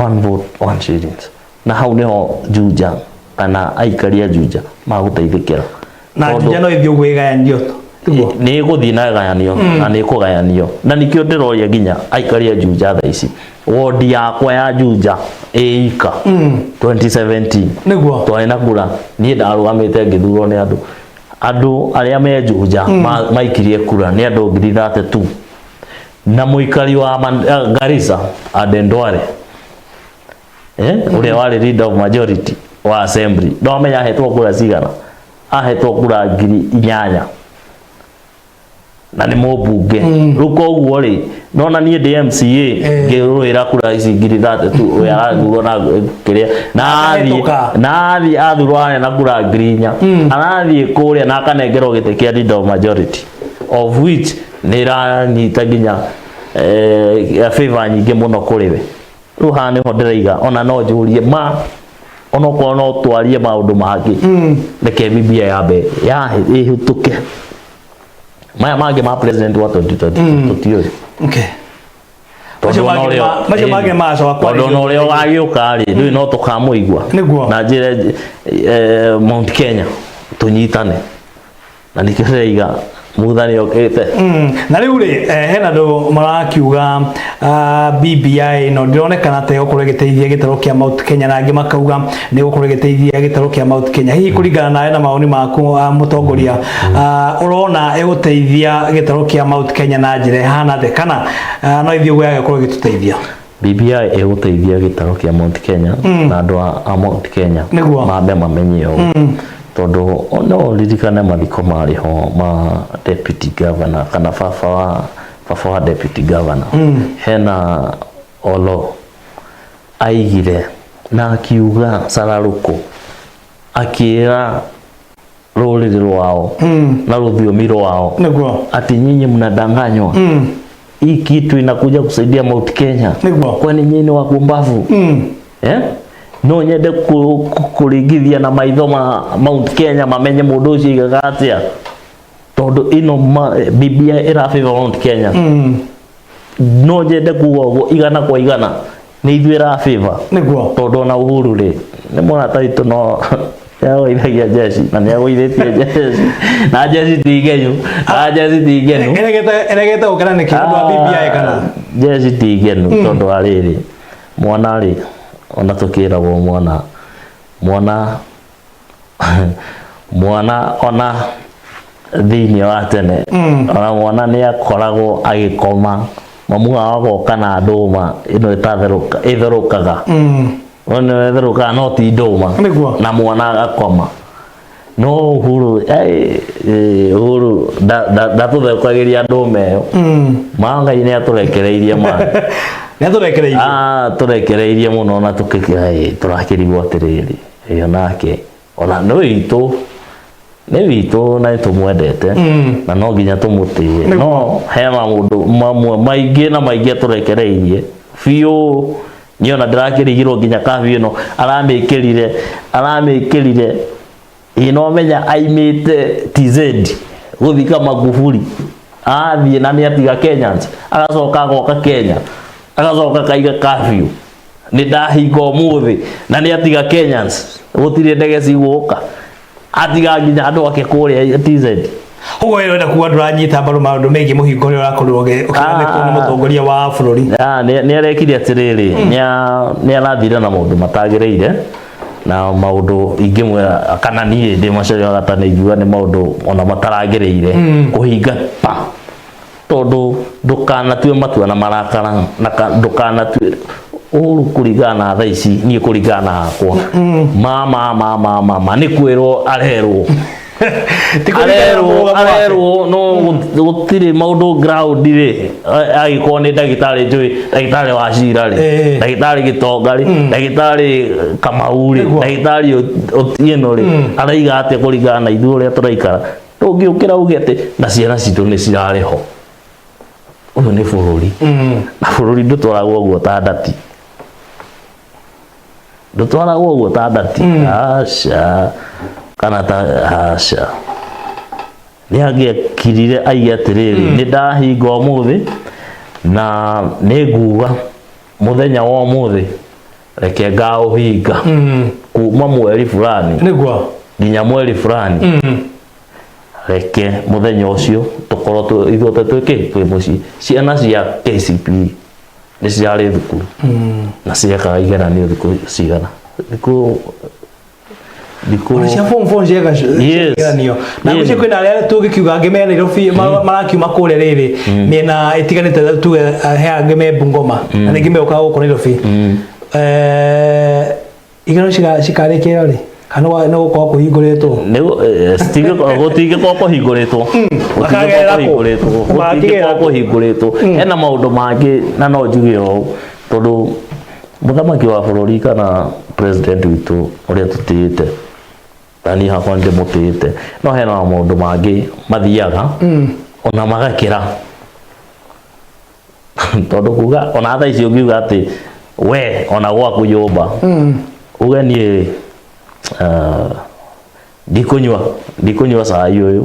one vote one shillings, na hau nĩho Juja kana aikari a Juja magũteithĩkĩra. Na Juja no ĩthiĩ ũguo ĩgayanio, tiguo? Nĩ ĩgũthiĩ na ĩgayanio, na nĩ ĩkũgayanio, na nĩkĩo ndĩroria nginya aikari a Juja thaa ici, wodi yakwa ya Juja ĩika 2017 twarĩ na kura, niĩ ndarũgamĩte ngĩthurwo nĩ andũ arĩa me Juja maikirie kura nĩ andũ 32,000, na mũikari wa Garissa Aden Duale, ũrĩa warĩ leader of majority wa assembly, ndwamenya ahetwo kura cigana? Ahetwo kura 8,000 na nĩ mũmbunge. Rĩu koguo rĩ, nona niĩ ndĩ MCA ngĩrũĩra kura ici 32,000, ũrĩa arathurwo na kĩrĩa na athiĩ Akahĩtũka. na athiĩ athurwo arĩa na kura 4,000, arathiĩ kũrĩa na akanengerwo gĩtĩ kĩa leader of majority, of which nĩ ĩranyita nginya favor nyingĩ mũno kũrĩ we. Rĩu haha nĩho ndĩraiga ona no njũrie ma Onokorwo no twarie maũndũ mangĩ, reke BBI yambe ya ĩhĩtũke. Maya mangĩ ma president wa 2022 tũtiũĩ. Macio Tondũ ona mangĩ macio mangĩ magacoka tondũ ona ũrĩa ũgagĩũka rĩ, ndũĩ no tũkamũigua. Na njĩre Mount Kenya tũnyitane, na nĩkĩo ndĩraiga Mutha nĩ okĩte. Na rĩu rĩ, hena andũ marakiuga BBI ĩno ndĩronekana ta ĩgũkorwo ĩgĩteithia gĩtarũ kĩa Mount Kenya, na angĩ makauga nĩ ĩgũkorwo ĩgĩteithia gĩtarũ kĩa Mount Kenya. Hihi kũringana nawe na mawoni maku, mũtongoria, ũrona ĩgũteithia gĩtarũ kĩa Mount Kenya na njĩra ĩhana atĩa, kana no ithuĩ ũguo yagĩkorwo ĩgĩtũteithia? BBI ĩgũteithia gĩtarũ kĩa Mount Kenya na andũ a Mount Kenya mambe mamenye ũũ, tondũ no ũririkane mathiko marĩ ho ma deputy governor kana baba wa deputy governor, hena olo aigire na akiuga cararũkũ akĩra rũrĩrĩ rwao na rũthiomi rwao ati nyinyi mnadanganywa, hii kitu inakuja kusaidia Mount Kenya. Kwani nyinyi ni wapumbavu? Eh? No nyende kũringithia na maitho ma Mount Kenya mamenye mũndũ ũcio aigaga atĩa, tondũ ĩno BBI ĩra favor Mount Kenya. No nyende kuga ũguo 100% nĩ ithuĩ ĩra favor, tondũ ona Uhuru rĩ, nĩ mũrata witũ, no nĩagũithagia jeshi na nĩagũithĩtie jeshi na jeshi ti ngenyu na jeshi ti ngenu. Ĩregete gũkena nĩkĩ nĩ ũndũ wa BBI kana? Jeshi ti ngenu, tondũ wa rĩrĩ, mwana rĩ, ona tũkĩragwo mwana ona thĩinĩ wa tene, ona mwana nĩ akoragwo agĩkoma, mamu wao agoka na ndũma ĩno ĩtatherũka, ĩtherũkaga, ĩno ĩtherũkaga no ti ndũma, na mwana agakoma. No Uhuru, Uhuru ndatũtherũkagĩria ndũma ĩyo. Ma Ngai nĩ atũrekereirie ma. Nĩ atũrekereirie. Ah, tũrekereirie mũno na tũkĩkĩra tũrakĩrigwo atĩrĩrĩ, ĩyo nake ona nĩ witũ, nĩ witũ na nĩ tũmwendete na no nginya tũmũtĩe, no he maũndũ mamwe maingĩ na maingĩ atũrekereirie biũ. Niĩ ona ndĩrakĩrigirwo nginya kabiũ ĩno aramĩkĩrire ĩ, no menya aimĩte TZ gũthika Magufuli, athiĩ na nĩ atiga Kenyans, agacoka agoka Kenya, agacoka akaiga curfew nĩ ndahinga ũmũthĩ, na nĩ atiga Kenyans, gũtirĩ ndege cigũka, atiga nginya andũ ake kũrĩa TZ. Ũguo we ũrenda kuga ndũranyita mbaru maũndũ megiĩ mũhingo ũrĩa ũrakorirwo ũkĩandĩkwo nĩ mũtongoria wa bũrũri? Ah, nĩ arekire atĩrĩrĩ, nĩ arathire na maũndũ matagĩrĩire na maũndũ ingĩmwĩra kana niĩ ndĩ Macharia wa Gatano ingiuga nĩ maũndũ ona mataragĩrĩire kũhinga pa, tondũ ndũkanatue matua na marakara na ndũkanatue ũru kũringana na thaa ici. Niĩ kũringana na hakwa, ma ma ma ma ma ma nĩ kwĩrwo arerwo. Ti kũringana na Arerwo. mũrũgamo wake. Arerwo no gũtirĩ maũndũ ground rĩ, agĩkorwo nĩ ndagĩtarĩ njũĩ, ndagĩtarĩ wa cira rĩ, ndagĩtarĩ gĩtonga rĩ, ndagĩtarĩ Kamau rĩ, ndagĩtarĩ Otieno rĩ, araiga atĩa kũringana na ithuĩ ũrĩa tũraikara? Ndũngĩũkĩra uge atĩ na ciana citũ nĩ cirarĩ ho. Ũyũ nĩ bũrũri, na bũrũri ndũtwaragwo ũguo ta ndati, ndũtwaragwo ũguo ta ndati, aca, kana ta aca. Nĩ angĩakirire aige atĩrĩrĩ, nĩ ndahinga ũmũthĩ na nĩ nguga mũthenya wa ũmũthĩ reke ngaũhinga kuma mweri fulani nginya mweri fulani, reke mũthenya ũcio tũkorwo ithuothe twĩkĩ twĩ mũciĩ. Ciana cia KCPE nĩ cirarĩ thukuru na ciekaga igeranio thikũ cigana, thikũ Ona cia form 4 cieka igeranio na gũcio kwĩna arĩa tũngĩkiuga angĩ me Nairobi, marakiuma kũrĩa rĩrĩ mĩena ĩtiganĩte, tuge he angĩ me Bungoma na rĩngĩ megũkaga gũkũ Nairobi. Igeranio cikarĩkĩra rĩ, kana nĩ gũkorwo kũhingũrĩtwo? Gũtingĩkorwo kũhingũrĩtwo. Makagerera kũ? Gũtingĩkorwo Makĩgerera kũ? kũhingũrĩtwo. Hena maũndũ mangĩ na no njuge ũũ, tondũ mũthamaki wa bũrũri kana president witũ ũrĩa tũtĩĩte, na niĩ hakwa nĩ ndĩmũtĩĩte, no hena maũndũ mangĩ mathiaga ona magakĩra, tondũ kuga ona thaa ici ũngiuga atĩ we ona gwaku nyũmba Uge niĩ ndikũnyua ndikũnyua cai ũyũ,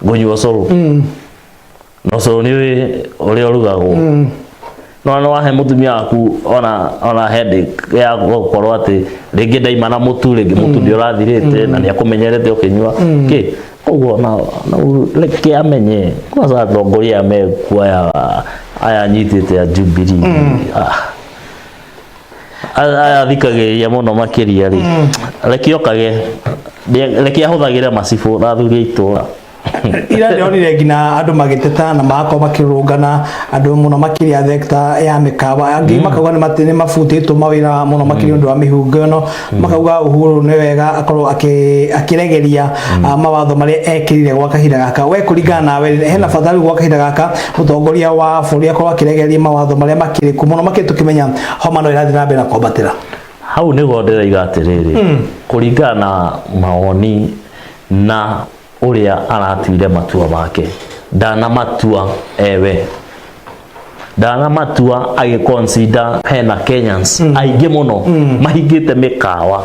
ngũnyua ũcũrũ. Na ũcũrũ nĩ ũĩ ũrĩa ũrugagwo. No no wahe mũtumia waku ona headache ya gũkorwo atĩ rĩngĩ ndaima na mũtu, rĩngĩ mũtu nĩ ũrathirĩte na nĩ akũmenyerete ũkĩnyua kĩ. Koguo na reke amenye kwanza atongoria aya mekuo aya anyitĩte a Jubilee. Aya thikagĩrĩria mũno makĩria rĩ, reke okage, reke ahũthagĩre macibũ na athuri a itũra. Ira ndĩronire nginya andũ magĩteta na magakorwo makĩrũrũngana, andũ mũno makĩria thekta ya mĩkawa, angĩ makauga nĩ mabutĩtwo mawĩra mũno makĩria ũndũ wa mĩhungo ĩno, makauga Uhuru nĩ wega akorwo akĩregeria mawatho marĩa ekĩrire gwa kahinda gaka. We kũringana nawe, hena bata rĩu gwa kahinda gaka mũtongoria wa bũrũri akorwo akĩregeria mawatho marĩa makĩrĩ kuo mũno makĩria, tũkĩmenya homa no ĩrathiĩ na mbere na kwambatĩra? Hau nĩho ndĩroiga atĩrĩrĩ, kũringana na mawoni na ũrĩa aratuire matua make, ndanamatua ewe, ndanamatua agĩconsider hena Kenyans aingĩ mũno mahingĩte mĩkawa,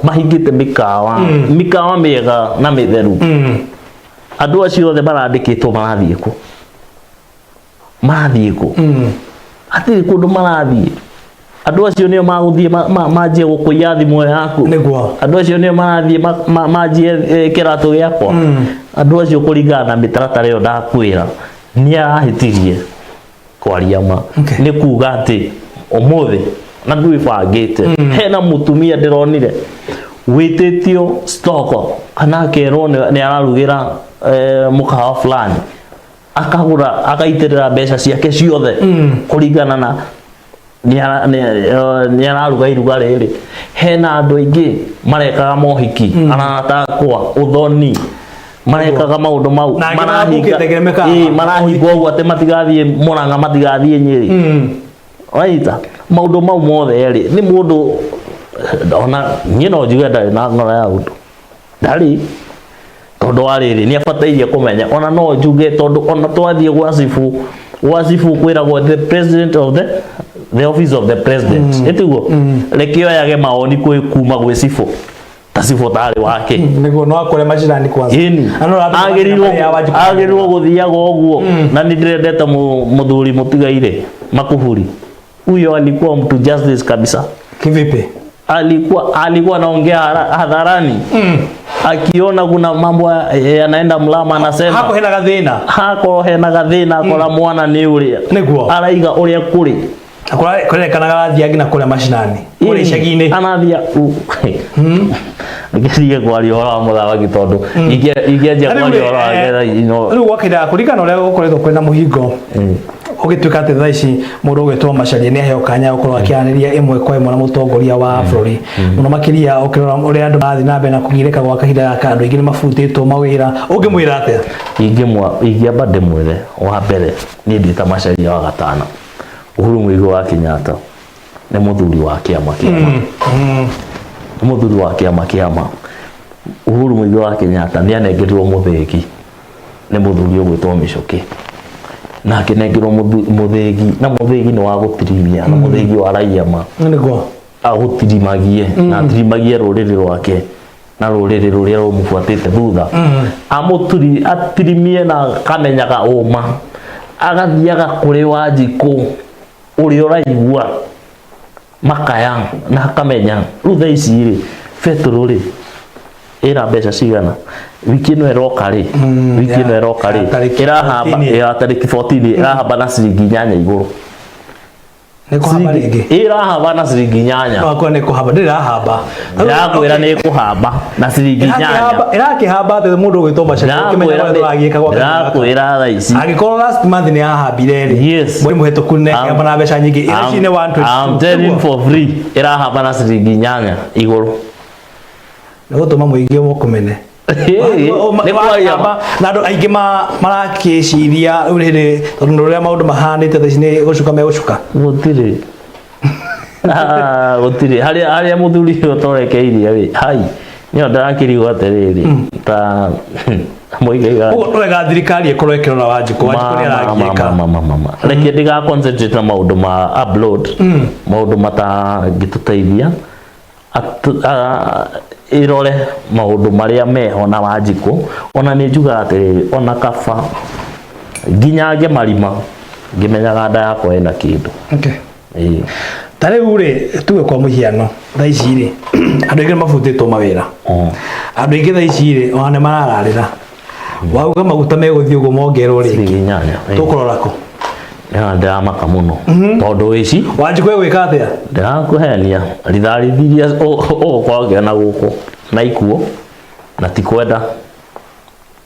mahingĩte mĩkawa, mĩkawa mĩega na mĩtheru. Andũ acio othe marandĩkĩtwo marathiĩ kũ? Marathiĩ kũ? Hatirĩ kũndũ marathiĩ. Andũ acio nĩo magũthiĩ manjie gũkũiya thimũ ĩyo yaku. Andũ acio nĩo marathiĩ manjie kĩratũ gĩakwa. Andũ acio kũringana na mĩtaratara ĩyo ndakwĩra, nĩ arahĩtirie kwaria ma. Nĩ kuga atĩ ũmũthĩ na ndwĩbangĩte, hena mũtumia ndĩronire wĩtĩtio stoko kana akerwo nĩ ararugĩra mũkawa fulani, akagũra agaitĩrĩra mbeca ciake ciothe kũringana na nĩ araruga iruga rĩrĩ. Hena andũ aingĩ marekaga mohiki, arata akwa, ũthoni, marekaga maũndũ mau. Na angĩ marabukĩte nginya mĩkawa. Ĩĩ, marahingwo ũguo atĩ matigathiĩ Mũrang'a, matigathiĩ Nyĩrĩ. Waita maũndũ mau mothe rĩ, nĩ mũndũ ona niĩ no njuge ndarĩ na ngoro ya ũndũ, ndarĩ, tondũ wa rĩrĩ, nĩ abatairie kũmenya. Ona no njuge tondũ ona twathiĩ gwa cibũ, gwa cibũ kwĩragwo the president of the office of the president, ĩtiguo? Reke oyage mawoni kwĩ kuma gwĩ cibũ, ta cibũ tarĩ wake. Nĩguo no akore majirani kwanza. Ĩni. Na no ũratũma Agĩrĩirwo mathĩna marĩa Wanjikũ agĩrĩirwo gũthiaga ũguo. Na nĩ ndĩrendete mũthuri mũtigaire Makufuri, huyo alikuwa mtu justice kabisa. Kivipi? Alikuwa anaongea hadharani, akiona kuna mambo yanaenda mlama anasema. Hako hena gathĩna. Hakorwo hena gathĩna, akora mwana nĩ ũrĩa araiga ũrĩa kũrĩ. Kũrerekanaga arathiĩ nginya kũrĩa macinani, kũrĩa icagi-inĩ. Anathia ngĩtige kwaria ũhoro wa mũthamaki tondũ ingĩanjia Rĩu kwaria rĩ, ũhoro wake no rĩu gwakĩra kũringana na ũrĩa gũkoretwo kwĩna mũhingo, ũgĩtuĩka atĩ thaa ici mũndũ ũgwĩtwo Macharia nĩ aheo kanya gũkorwo akĩaranĩria ĩmwe kwa ĩmwe na mũtongoria wa bũrũri, mũno makĩria ũkĩrora ũrĩa andũ marathiĩ na mbere na kũgirĩka gwa kahinda gaka, andũ aingĩ nĩ mabutĩtwo mawĩra, ũngĩmwĩra atĩa? Ingĩamba ndĩmwĩre, wa mbere, niĩ ndĩ ta Macharia wa gatano, Uhuru Muigai wa Kenyatta nĩ mũthuri wa kĩama kĩama, nĩ mũthuri wa kĩama kĩama. Uhuru Muigai wa Kenyatta nĩ anengerirwo mũthĩgi nĩ mũthuri ũgwĩtwo Mĩcũkĩ, na akĩnengerwo mũthĩgi, na mũthĩgi nĩ wa gũtirimia, na mũthĩgi wa raia ma agũtirimagie na atirimagie rũrĩrĩ rwake na rũrĩrĩ rũrĩa rũmũbuatĩte thutha, amũturi atirimie na akamenyaga ũma, agathiaga kũrĩ Wanjikũ ũrĩa ũraigua makaya na akamenya rĩu thaa ici rĩ, betũrũ rĩ ĩna mbeca cigana, wiki ĩno ĩroka rĩ, wiki ĩno ĩroka rĩ, ya tarĩki ĩrahamba 14. Ya tarĩki 14 ĩrahamba na ciringi 8 igũrũ. Nĩ kũhamba rĩngĩ? Ĩrahamba na ciringi 8. No akorwo nĩ kũhamba, ndĩrĩ ĩrahamba. Ndĩrakwĩra nĩ ĩkũhamba na ciringi 8. Ĩrakĩhamba atĩ mũndũ ũgwĩtwo Macharia ũkĩmenya ũrĩa tũragiĩka gwa kahinda gaka? Ndĩrakwĩra thaa ici. Angĩkorwo last month nĩ yahambire rĩ, mweri mũhĩtũku nĩ ĩkĩhamba na mbeca nyingĩ, ici nĩ 122. I'm telling you for free, ĩrahamba na ciringi 8 igũrũ. Nĩ gũtũma mũingĩ mũkũmene. Nĩ kwaria ma. Na andũ aingĩ marakĩciria rĩu rĩrĩ, tondũ nĩ ũrĩa maũndũ mahanĩte thaa ici, nĩ gũcuka megũcuka. Gũtirĩ. Ah, gũtirĩ harĩa mũthuri ũyũ ũtorekeirie rĩ, hai nĩyo ndĩrakĩrigwo atĩrĩrĩ, ta mũigaiga. Ũguo nĩ wega thirikari ĩkorwo ĩkĩrora Wanjikũ. Wanjikũ nĩ aragiĩka. Ma, ma, ma, ma. Reke ndiga concentrate na maũndũ ma upload, maũndũ matangĩtũteithia. Ĩrore maũndũ marĩa meho na Wanjikũ. Ona nĩ njugaga atĩrĩrĩ, ona kaba nginya ngemarima ngĩmenyaga nda yakwa ĩna kĩndũ. Ĩĩ. Ta rĩu rĩ, tuge kwa mũhiano thaa ici rĩ, andũ aingĩ nĩ mabutĩtwo mawĩra. Andũ aingĩ thaa ici rĩ, ona nĩ marararĩra wauga maguta megũthiĩ ũguo mongerwo rĩngĩ. Ciringi 8. Tũkũrora kũ? Ĩno ndĩramaka mũno tondũ ici Wanjikũ egwĩka atĩa? Ndĩrakũhenia rithathi iria ũgũkorwo ũkĩona gũkũ na ikuũ na ti kwenda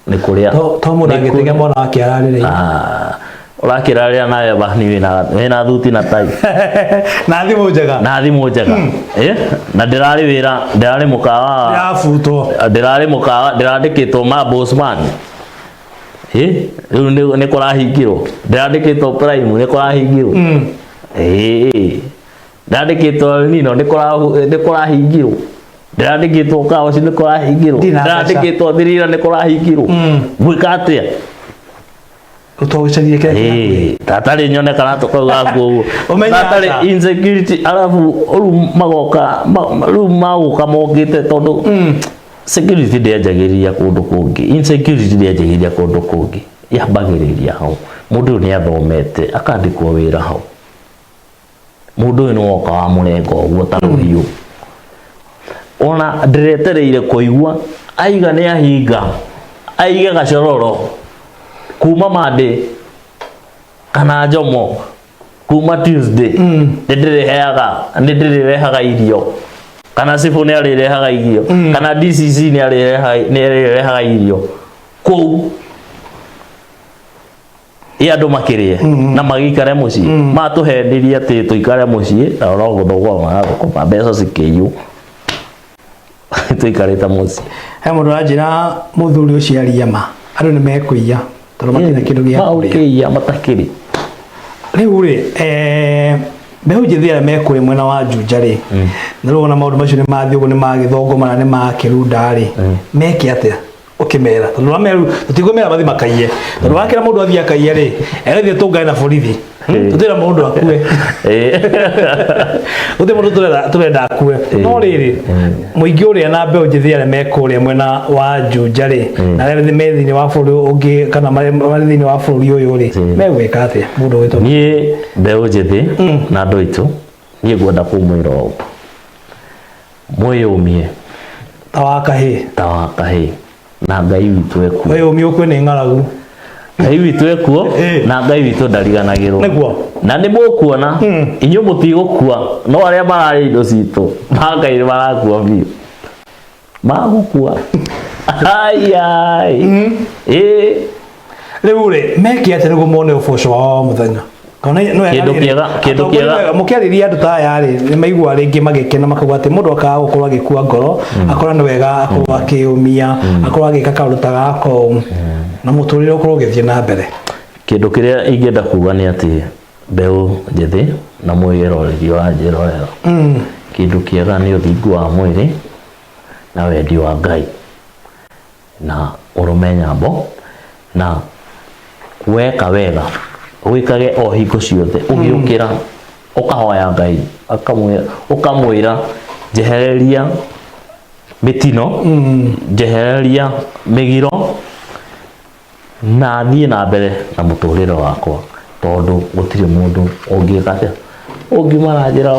nĩ kũrĩa. To mũndũ angĩtega mwana wake ararĩre. Ah, ũrakĩrarĩra nawe bani wĩna thuti na tai. Na thimũ njega. Na thimũ njega. Eh, na ndĩrarĩ wĩra, ndĩrarĩ mũkawa. Ndĩrabutwo. Ndĩrarĩ mũkawa, ndĩrandĩkĩtwo ma bosman. Eh, rĩu nĩ kũrahingirwo. Ndĩrandĩkĩtwo Prime, nĩ kũrahingirwo. Eh, ndĩrandĩkĩtwo Nino, nĩ kũrahingirwo. Ndĩrandĩkĩtwo Kaoci, nĩ kũrahingirwo. Ndina mbeca. Ndĩrandĩkĩtwo Thirira, nĩ kũrahingirwo. Gwĩka atĩa? Ũtogũcarie kĩrĩa Ĩĩ, tatarĩ nyone kana tũkauga nguo ũguo. Ũmenye Tatarĩ aca. insecurity, arabu rĩu magoka rĩu magũka mokĩte tondũ security ndĩanjagĩrĩria kũndũ kũngĩ, insecurity ndĩanjagĩrĩria kũndũ kũngĩ, yambagĩrĩria hau. Mũndũ ũyũ nĩ athomete akandĩkwo wĩra hau, mũndũ ũyũ nĩ woka wamũrenga ũguo ta rũhiũ. Ona ndĩretereire kũigua aiga nĩ ahinga, aige gacororo kuma Monday kana Njomo, kuma Tuesday nĩ ndĩrĩheaga, nĩ ndĩrĩrehaga irio, kana cibũ nĩ arĩrehaga irio, kana DCC nĩ arĩrehaga irio kũu ĩ andũ makĩrĩe na magĩikare mũciĩ. Matũhendirie atĩ tũikare mũciĩ na no gũthũkũma marathũkũma, mbeca cikĩiywo tũikarĩte mũciĩ. He mũndũ aranjĩra mũthuri ũcio aria ma andũ nĩ mekũiya tondũ matirĩ kĩndũ gĩa kũrĩa. Maũkĩiya matakĩrĩ. Rĩu rĩ, mbeũ njĩthĩ arĩa mekũrĩ mwena wa Juja rĩ, na rĩu ona maũndũ macio nĩ mathiĩ ũguo, nĩ magĩthongomana, nĩ makĩrunda rĩ, meke atĩa ũkĩmera? Tondũ wameru tũtikũmera mathiĩ makaiye, tondũ wakĩra mũndũ athiĩ akaiye rĩ, egũthiĩ tũngane na borithi. Tũtirenda mũndũ akue, gũtirĩ mũndũ tũrenda akue. No rĩrĩ, mũingĩ ũrĩa na mbeũ njĩthĩ arĩa me kũrĩa mwena wa Juja rĩ, na arĩa me thĩinĩ wa bũrũri ũngĩ kana marĩ thĩinĩ wa bũrũri ũyũ rĩ, megwĩka atĩa mũndũ ũgwĩtwo? Niĩ mbeũ njĩthĩ na andũ aitũ, niĩ ngwenda kũmwĩra ũũ, mwĩyũmie ta wa kahĩĩ. Ta wa kahĩĩ, na Ngai witũ ekuo. Wĩyũmie ũkue nĩ ng'aragu. Ngai witũ ekuo. Na Ngai witũ ndariganagĩrwo. Na nĩ mũkuona inyuĩ mũtigũkua, no arĩa mararĩa indo citũ ma Ngai nĩ marakua biũ, magũkua ai ĩĩ. Rĩu rĩ, meke atĩa nĩguo mone ũboco wao wa mũthenya? Kana no wega Kĩndũ rĩrĩ, kĩndũ atongoria kĩega. Mũkĩarĩria andũ ta aya rĩ, nĩ maiguaga rĩngĩ magĩkena, makauga atĩ mũndũ akaga gũkorwo agĩkua ngoro, akora nĩ wega akorwo akĩyũmia, akorwo agĩka kaũndũ ta gaka ũũ, na mũtũrĩre ũkorwo ũgĩthiĩ na mbere. Kĩndũ kĩrĩa ingĩenda kuga nĩ atĩ mbeũ njĩthĩ na mwĩroreri wa njĩrorero, kĩndũ kĩega nĩ ũthingu wa mwĩrĩ na wendi wa Ngai na ũrũme nyambo na weka wega, wĩkage o hingo ciothe ũgĩũkĩra, ũkahoya Ngai, ũkamwĩra njehereria mĩtino, njehereria mĩgiro, na thiĩ na mbere na mũtũrĩre wakwa, tondũ gũtirĩ mũndũ ũngĩka atĩa, ũngiuma na njĩra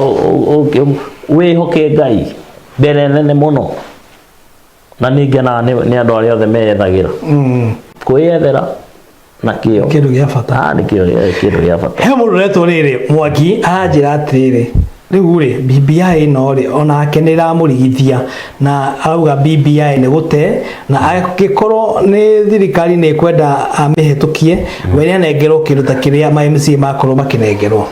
wĩhoke Ngai mbere nene mũno. Na nĩ ngenaga nĩ andũ arĩa othe meyethagĩra, kwĩyethera na kĩo. Kĩndũ gĩa bata. Ah, nĩ kĩo kĩndũ gĩa bata. He mũndũ ũretwo rĩrĩ Mwangi aranjĩra atĩrĩrĩ, rĩu rĩ, BBI ĩno rĩ, onake nĩ ĩramũrigithia, na arauga BBI nĩ gũte, na angĩkorwo nĩ thirikari nĩ ĩkwenda amĩhetũkie, we nĩ anengerwo kĩndũ ta kĩrĩa ma MCA makorwo makĩnengerwo.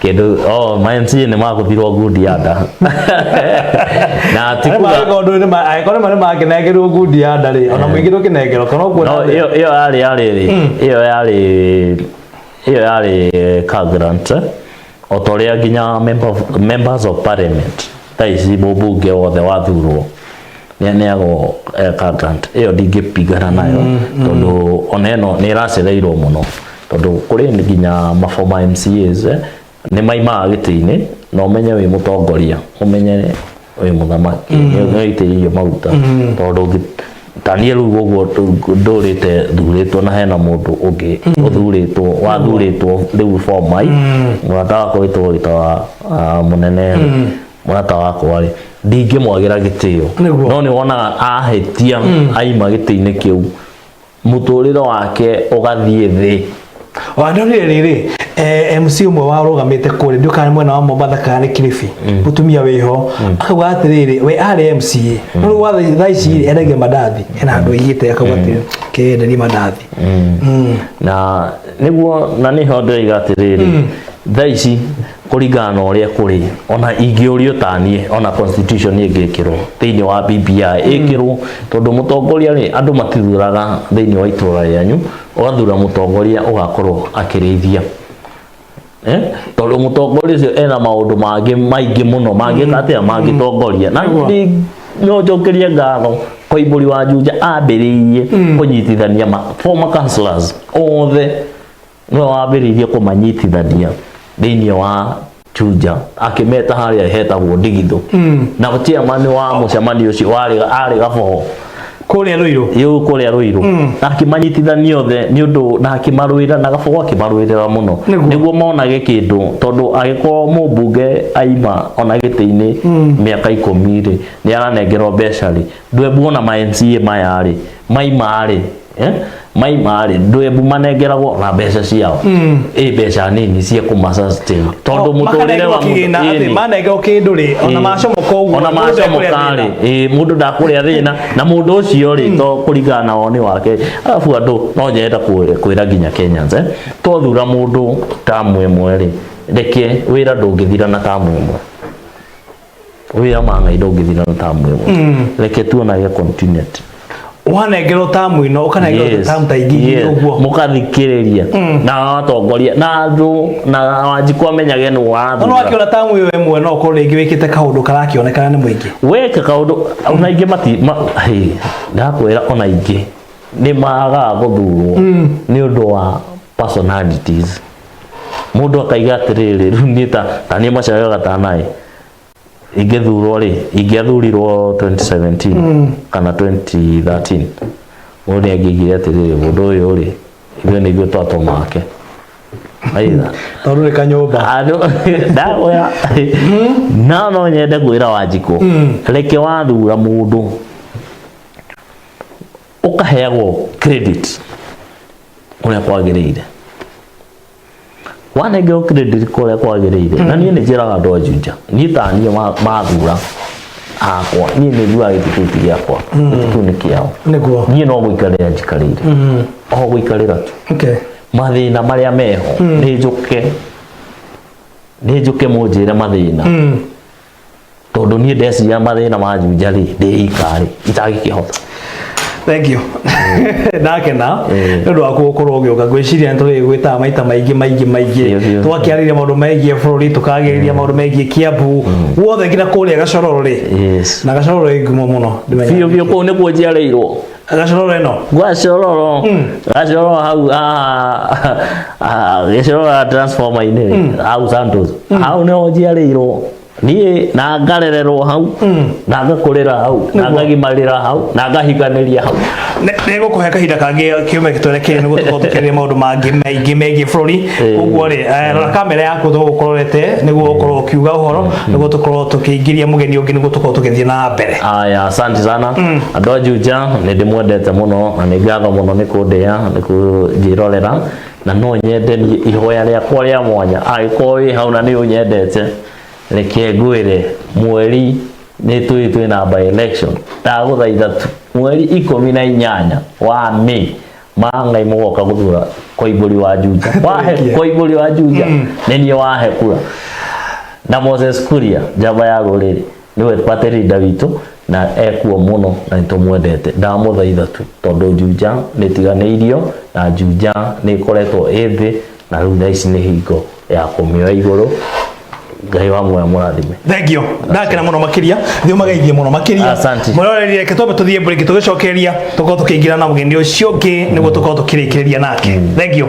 Kĩndũ oh, ma MCA nĩ magũthirwo ngundi ya nda na ti kuga Angĩkorwo nĩ mangĩnengerwo ngundi ya nda rĩ, ona mũingĩ ndũkĩnengerwo kana ũkuona? No ĩyo yarĩ car grant, o ta ũrĩa nginya members of parliament thaa ici, mũmbunge wothe wathurwo nĩ aneagwo car grant. Ĩyo ndingĩpingana nayo, tondũ ona ĩno nĩ ĩracereirwo mũno, tondũ kũrĩ nginya ma former MCAs nĩ maimaga gĩtĩ-inĩ. Na ũmenye wĩ mũtongoria, ũmenye wĩ mũthamaki, nĩ ũitĩrĩirio maguta, tondũ ta niĩ rĩu ũguo ndũrĩte thurĩtwo na hena mũndũ ũngĩ ũthurĩtwo wathurĩtwo rĩu former mũrata wakwa wĩtagwo wĩtawa mũnene mũrata wakwa rĩ, ndingĩmwagĩra gĩtĩo. Nĩguo. No nĩ wonaga ahĩtia aima gĩtĩ-inĩ kĩu, mũtũrĩre wake ũgathiĩ thĩ. Wandorire rĩrĩ, MC ũmwe warũgamĩte kũrĩa, ndiũ kana nĩ mwena wa Mombatha kana nĩ Kilifi, mũtumia wĩho, akauga atĩrĩrĩ, we arĩ MCA, no rĩu thaa ici rĩ, endagia mandathi, hena handũ aigĩte, akauga atĩrĩ, kenderie mandathi. Na nĩguo na nĩho ndĩroiga atĩrĩrĩ, thaa ici kũringana na ũrĩa kũrĩ, ona ingĩũrio ta niĩ, ona constitution ĩngĩkĩrwo thĩinĩ wa BBI ĩkĩrwo, tondũ mũtongoria rĩ, andũ matithuraga thĩinĩ wa itũra rĩanyu, ũgathura mũtongoria ũgakorwo akĩrĩithia. Tondũ mũtongoria ũcio ena maũndũ mangĩ maingĩ mũno mangĩka atĩa, mangĩtongoria. Na no njokerie ngatho Koimbũri wa Juja, ambĩrĩirie kũnyitithania former councillors othe, nĩwe wambĩrĩirie kũmanyitithania thĩinĩ wa Juja, akĩmeta harĩa hetagwo Ndigithũ, na chairman wa mũcemanio ũcio warĩ arĩ Gaboho. Kũrĩa Rũirũ. Yũ kũrĩa Rũirũ, na akĩmanyitithania othe nĩ ũndũ na akĩmarũĩra, na Gabogo akĩmarũĩrĩra mũno. Nĩguo. Nĩguo monage kĩndũ, tondũ angĩkorwo mũmbunge aima ona gĩtĩ-inĩ mĩaka 10 rĩ, nĩ aranengerwo mbeca rĩ, ndwembu ona ma MCA maya rĩ, maima rĩ, maima rĩ, ndwembu manengeragwo na mbeca ciao ĩ mbeca nini cia kũma sustain, tondũ mũtũrĩre wa Makanengerwo kĩgĩna atĩ ĩni. Manengerwo kĩndũ rĩ, ona Ĩĩ. macomoka ũguo, ona mũndũ ndekũrĩa macomoka thĩna. rĩ, ĩĩ, mũndũ ndakũrĩa thĩna na mũndũ ũcio rĩ, to kũringana na woni wake. Arabu andũ no nyenda kwĩra nginya Kenyans, twathura mũndũ tamu ĩmwe rĩ, reke wĩra ndũngĩthira na tamu ĩmwe, wĩra ma Ngai ndũngĩthira na tamu ĩmwe, reke tuonage continuity. Wanengerwo tamu ĩno, ũkanengerwo tamu ta ingĩ igĩrĩ ũguo. Mũkathikĩrĩria na atongoria na andũ na Wanjikũ amenyage nĩ No wathura. wakĩona tamu ĩyo ĩmwe, no ũkorwo rĩngĩ wĩkĩte kaũndũ karakĩonekana nĩ mũingĩ. Weka kaũndũ, ona ingĩ mati hey, ndakwĩra, ona ingĩ nĩ magaga gũthurwo nĩ ũndũ wa personalities. Mũndũ akaiga atĩrĩrĩ, rĩu niĩ ta niĩ Macharia Gatanaĩ ingĩthurwo rĩ, ingĩathurirwo 2017 kana 2013, mũndũ nĩ angĩaigire atĩrĩrĩ, mũndũ ũyũ rĩ, ithuĩ nĩ ithuĩ twatũma ake aitha. Tondũ nĩ kanyũmba. Andũ ndakwĩra, no nyende kwĩra Wanjikũ, reke wathura mũndũ ũkaheagwo credit ũrĩa kwagĩrĩire, wanengerwo credit kũrĩa kwagĩrĩire. Na niĩ nĩ njĩraga andũ a Juja, niĩ ta niĩ mathura akwa, niĩ nĩ njiguaga gĩtĩ kĩu ti gĩakwa, gĩtĩ kĩu nĩ kĩao. Niĩ no gũikarĩra njikarĩire, o gũikarĩra tu. Mathĩna marĩa meho, nĩ njũke mũnjĩre mathĩna, tondũ niĩ ndeciria mathĩna ma Juja rĩ, ndĩ ika rĩ, itangĩkĩhota. Thank you, ndakena nĩ ũndũ waku gũkorwo ũgĩũka. Ngwĩciria nĩ tũrĩgwĩtaga maita maingĩ maingĩ maingĩ. Biũ, biũ. Twakĩarĩria maũndũ megiĩ bũrũri, tũkagĩrĩria maũndũ megiĩ Kiambu guothe nginya kũrĩa Gacororo rĩ. Na Gacororo ĩ ngumo mũno. Ndĩmenyaga. Biũ biũ, kũu nĩkuo njiarĩirwo. Gacororo ĩno. Gacororo, Gacororo hau, Gacororo ya transformer-inĩ rĩ, hau Santos, hau nĩho njiarĩirwo niĩ, na ngarererwo hau, na ngakũrĩra hau, na ngagimarĩra hau, na ngahikanĩria hau. Nĩ ngũkũhe kahinda kangĩ kiumia gĩtwerekeire nĩguo tũkorwo tũkĩaria maũndũ mangĩ maingĩ megiĩ bũrũri. Koguo rĩ, rora kamera yaku tũgũkũrorete nĩguo ũkorwo ũkiuga ũhoro, nĩguo tũkorwo tũkĩingĩria mũgeni ũngĩ, nĩguo tũkorwo tũgĩthiĩ na mbere. Aya, asante sana andũ a Juja, nĩ ndĩmwendete mũno na nĩ ngatho mũno nĩ kũndĩa, nĩ kũnjĩrorera, na no nyende niĩ ihoya rĩakwa rĩa mwanya, angĩkorwo wĩ hau na nĩ ũnyendete, reke ngwĩre, mweri nĩ tũĩ twĩna by election, ndagũthaitha tu mweri 18 wa May, ma Ngai mũgoka gũthura Koimbũri wa Juja, wahe Tũrĩkie. Koimbũri wa Juja nĩ niĩ wahe kura, na Moses Kuria, njamba ya rũrĩrĩ, nĩwe party leader witũ na ekuo mũno na nĩtũmwendete. Ndamũthaitha tu, tondũ Juja nĩ ĩtiganĩirio na Juja nĩ ĩkoretwo ĩ thĩ, na rĩu thaa ici nĩ hingo ya kũmĩoya igũrũ. Ngai wa muoyo mũrathime. Thank you, ndakena mũno makĩria, thiĩ ũmageithie mũno makĩria. Asante. Mwĩroreri, reke twambe tũthiĩ break, tũgĩcokeria tũkorwo tũkĩingĩra na mũgeni ũcio ũngĩ nĩguo tũkorwo tũkĩrĩkĩrĩria nake. Thank you.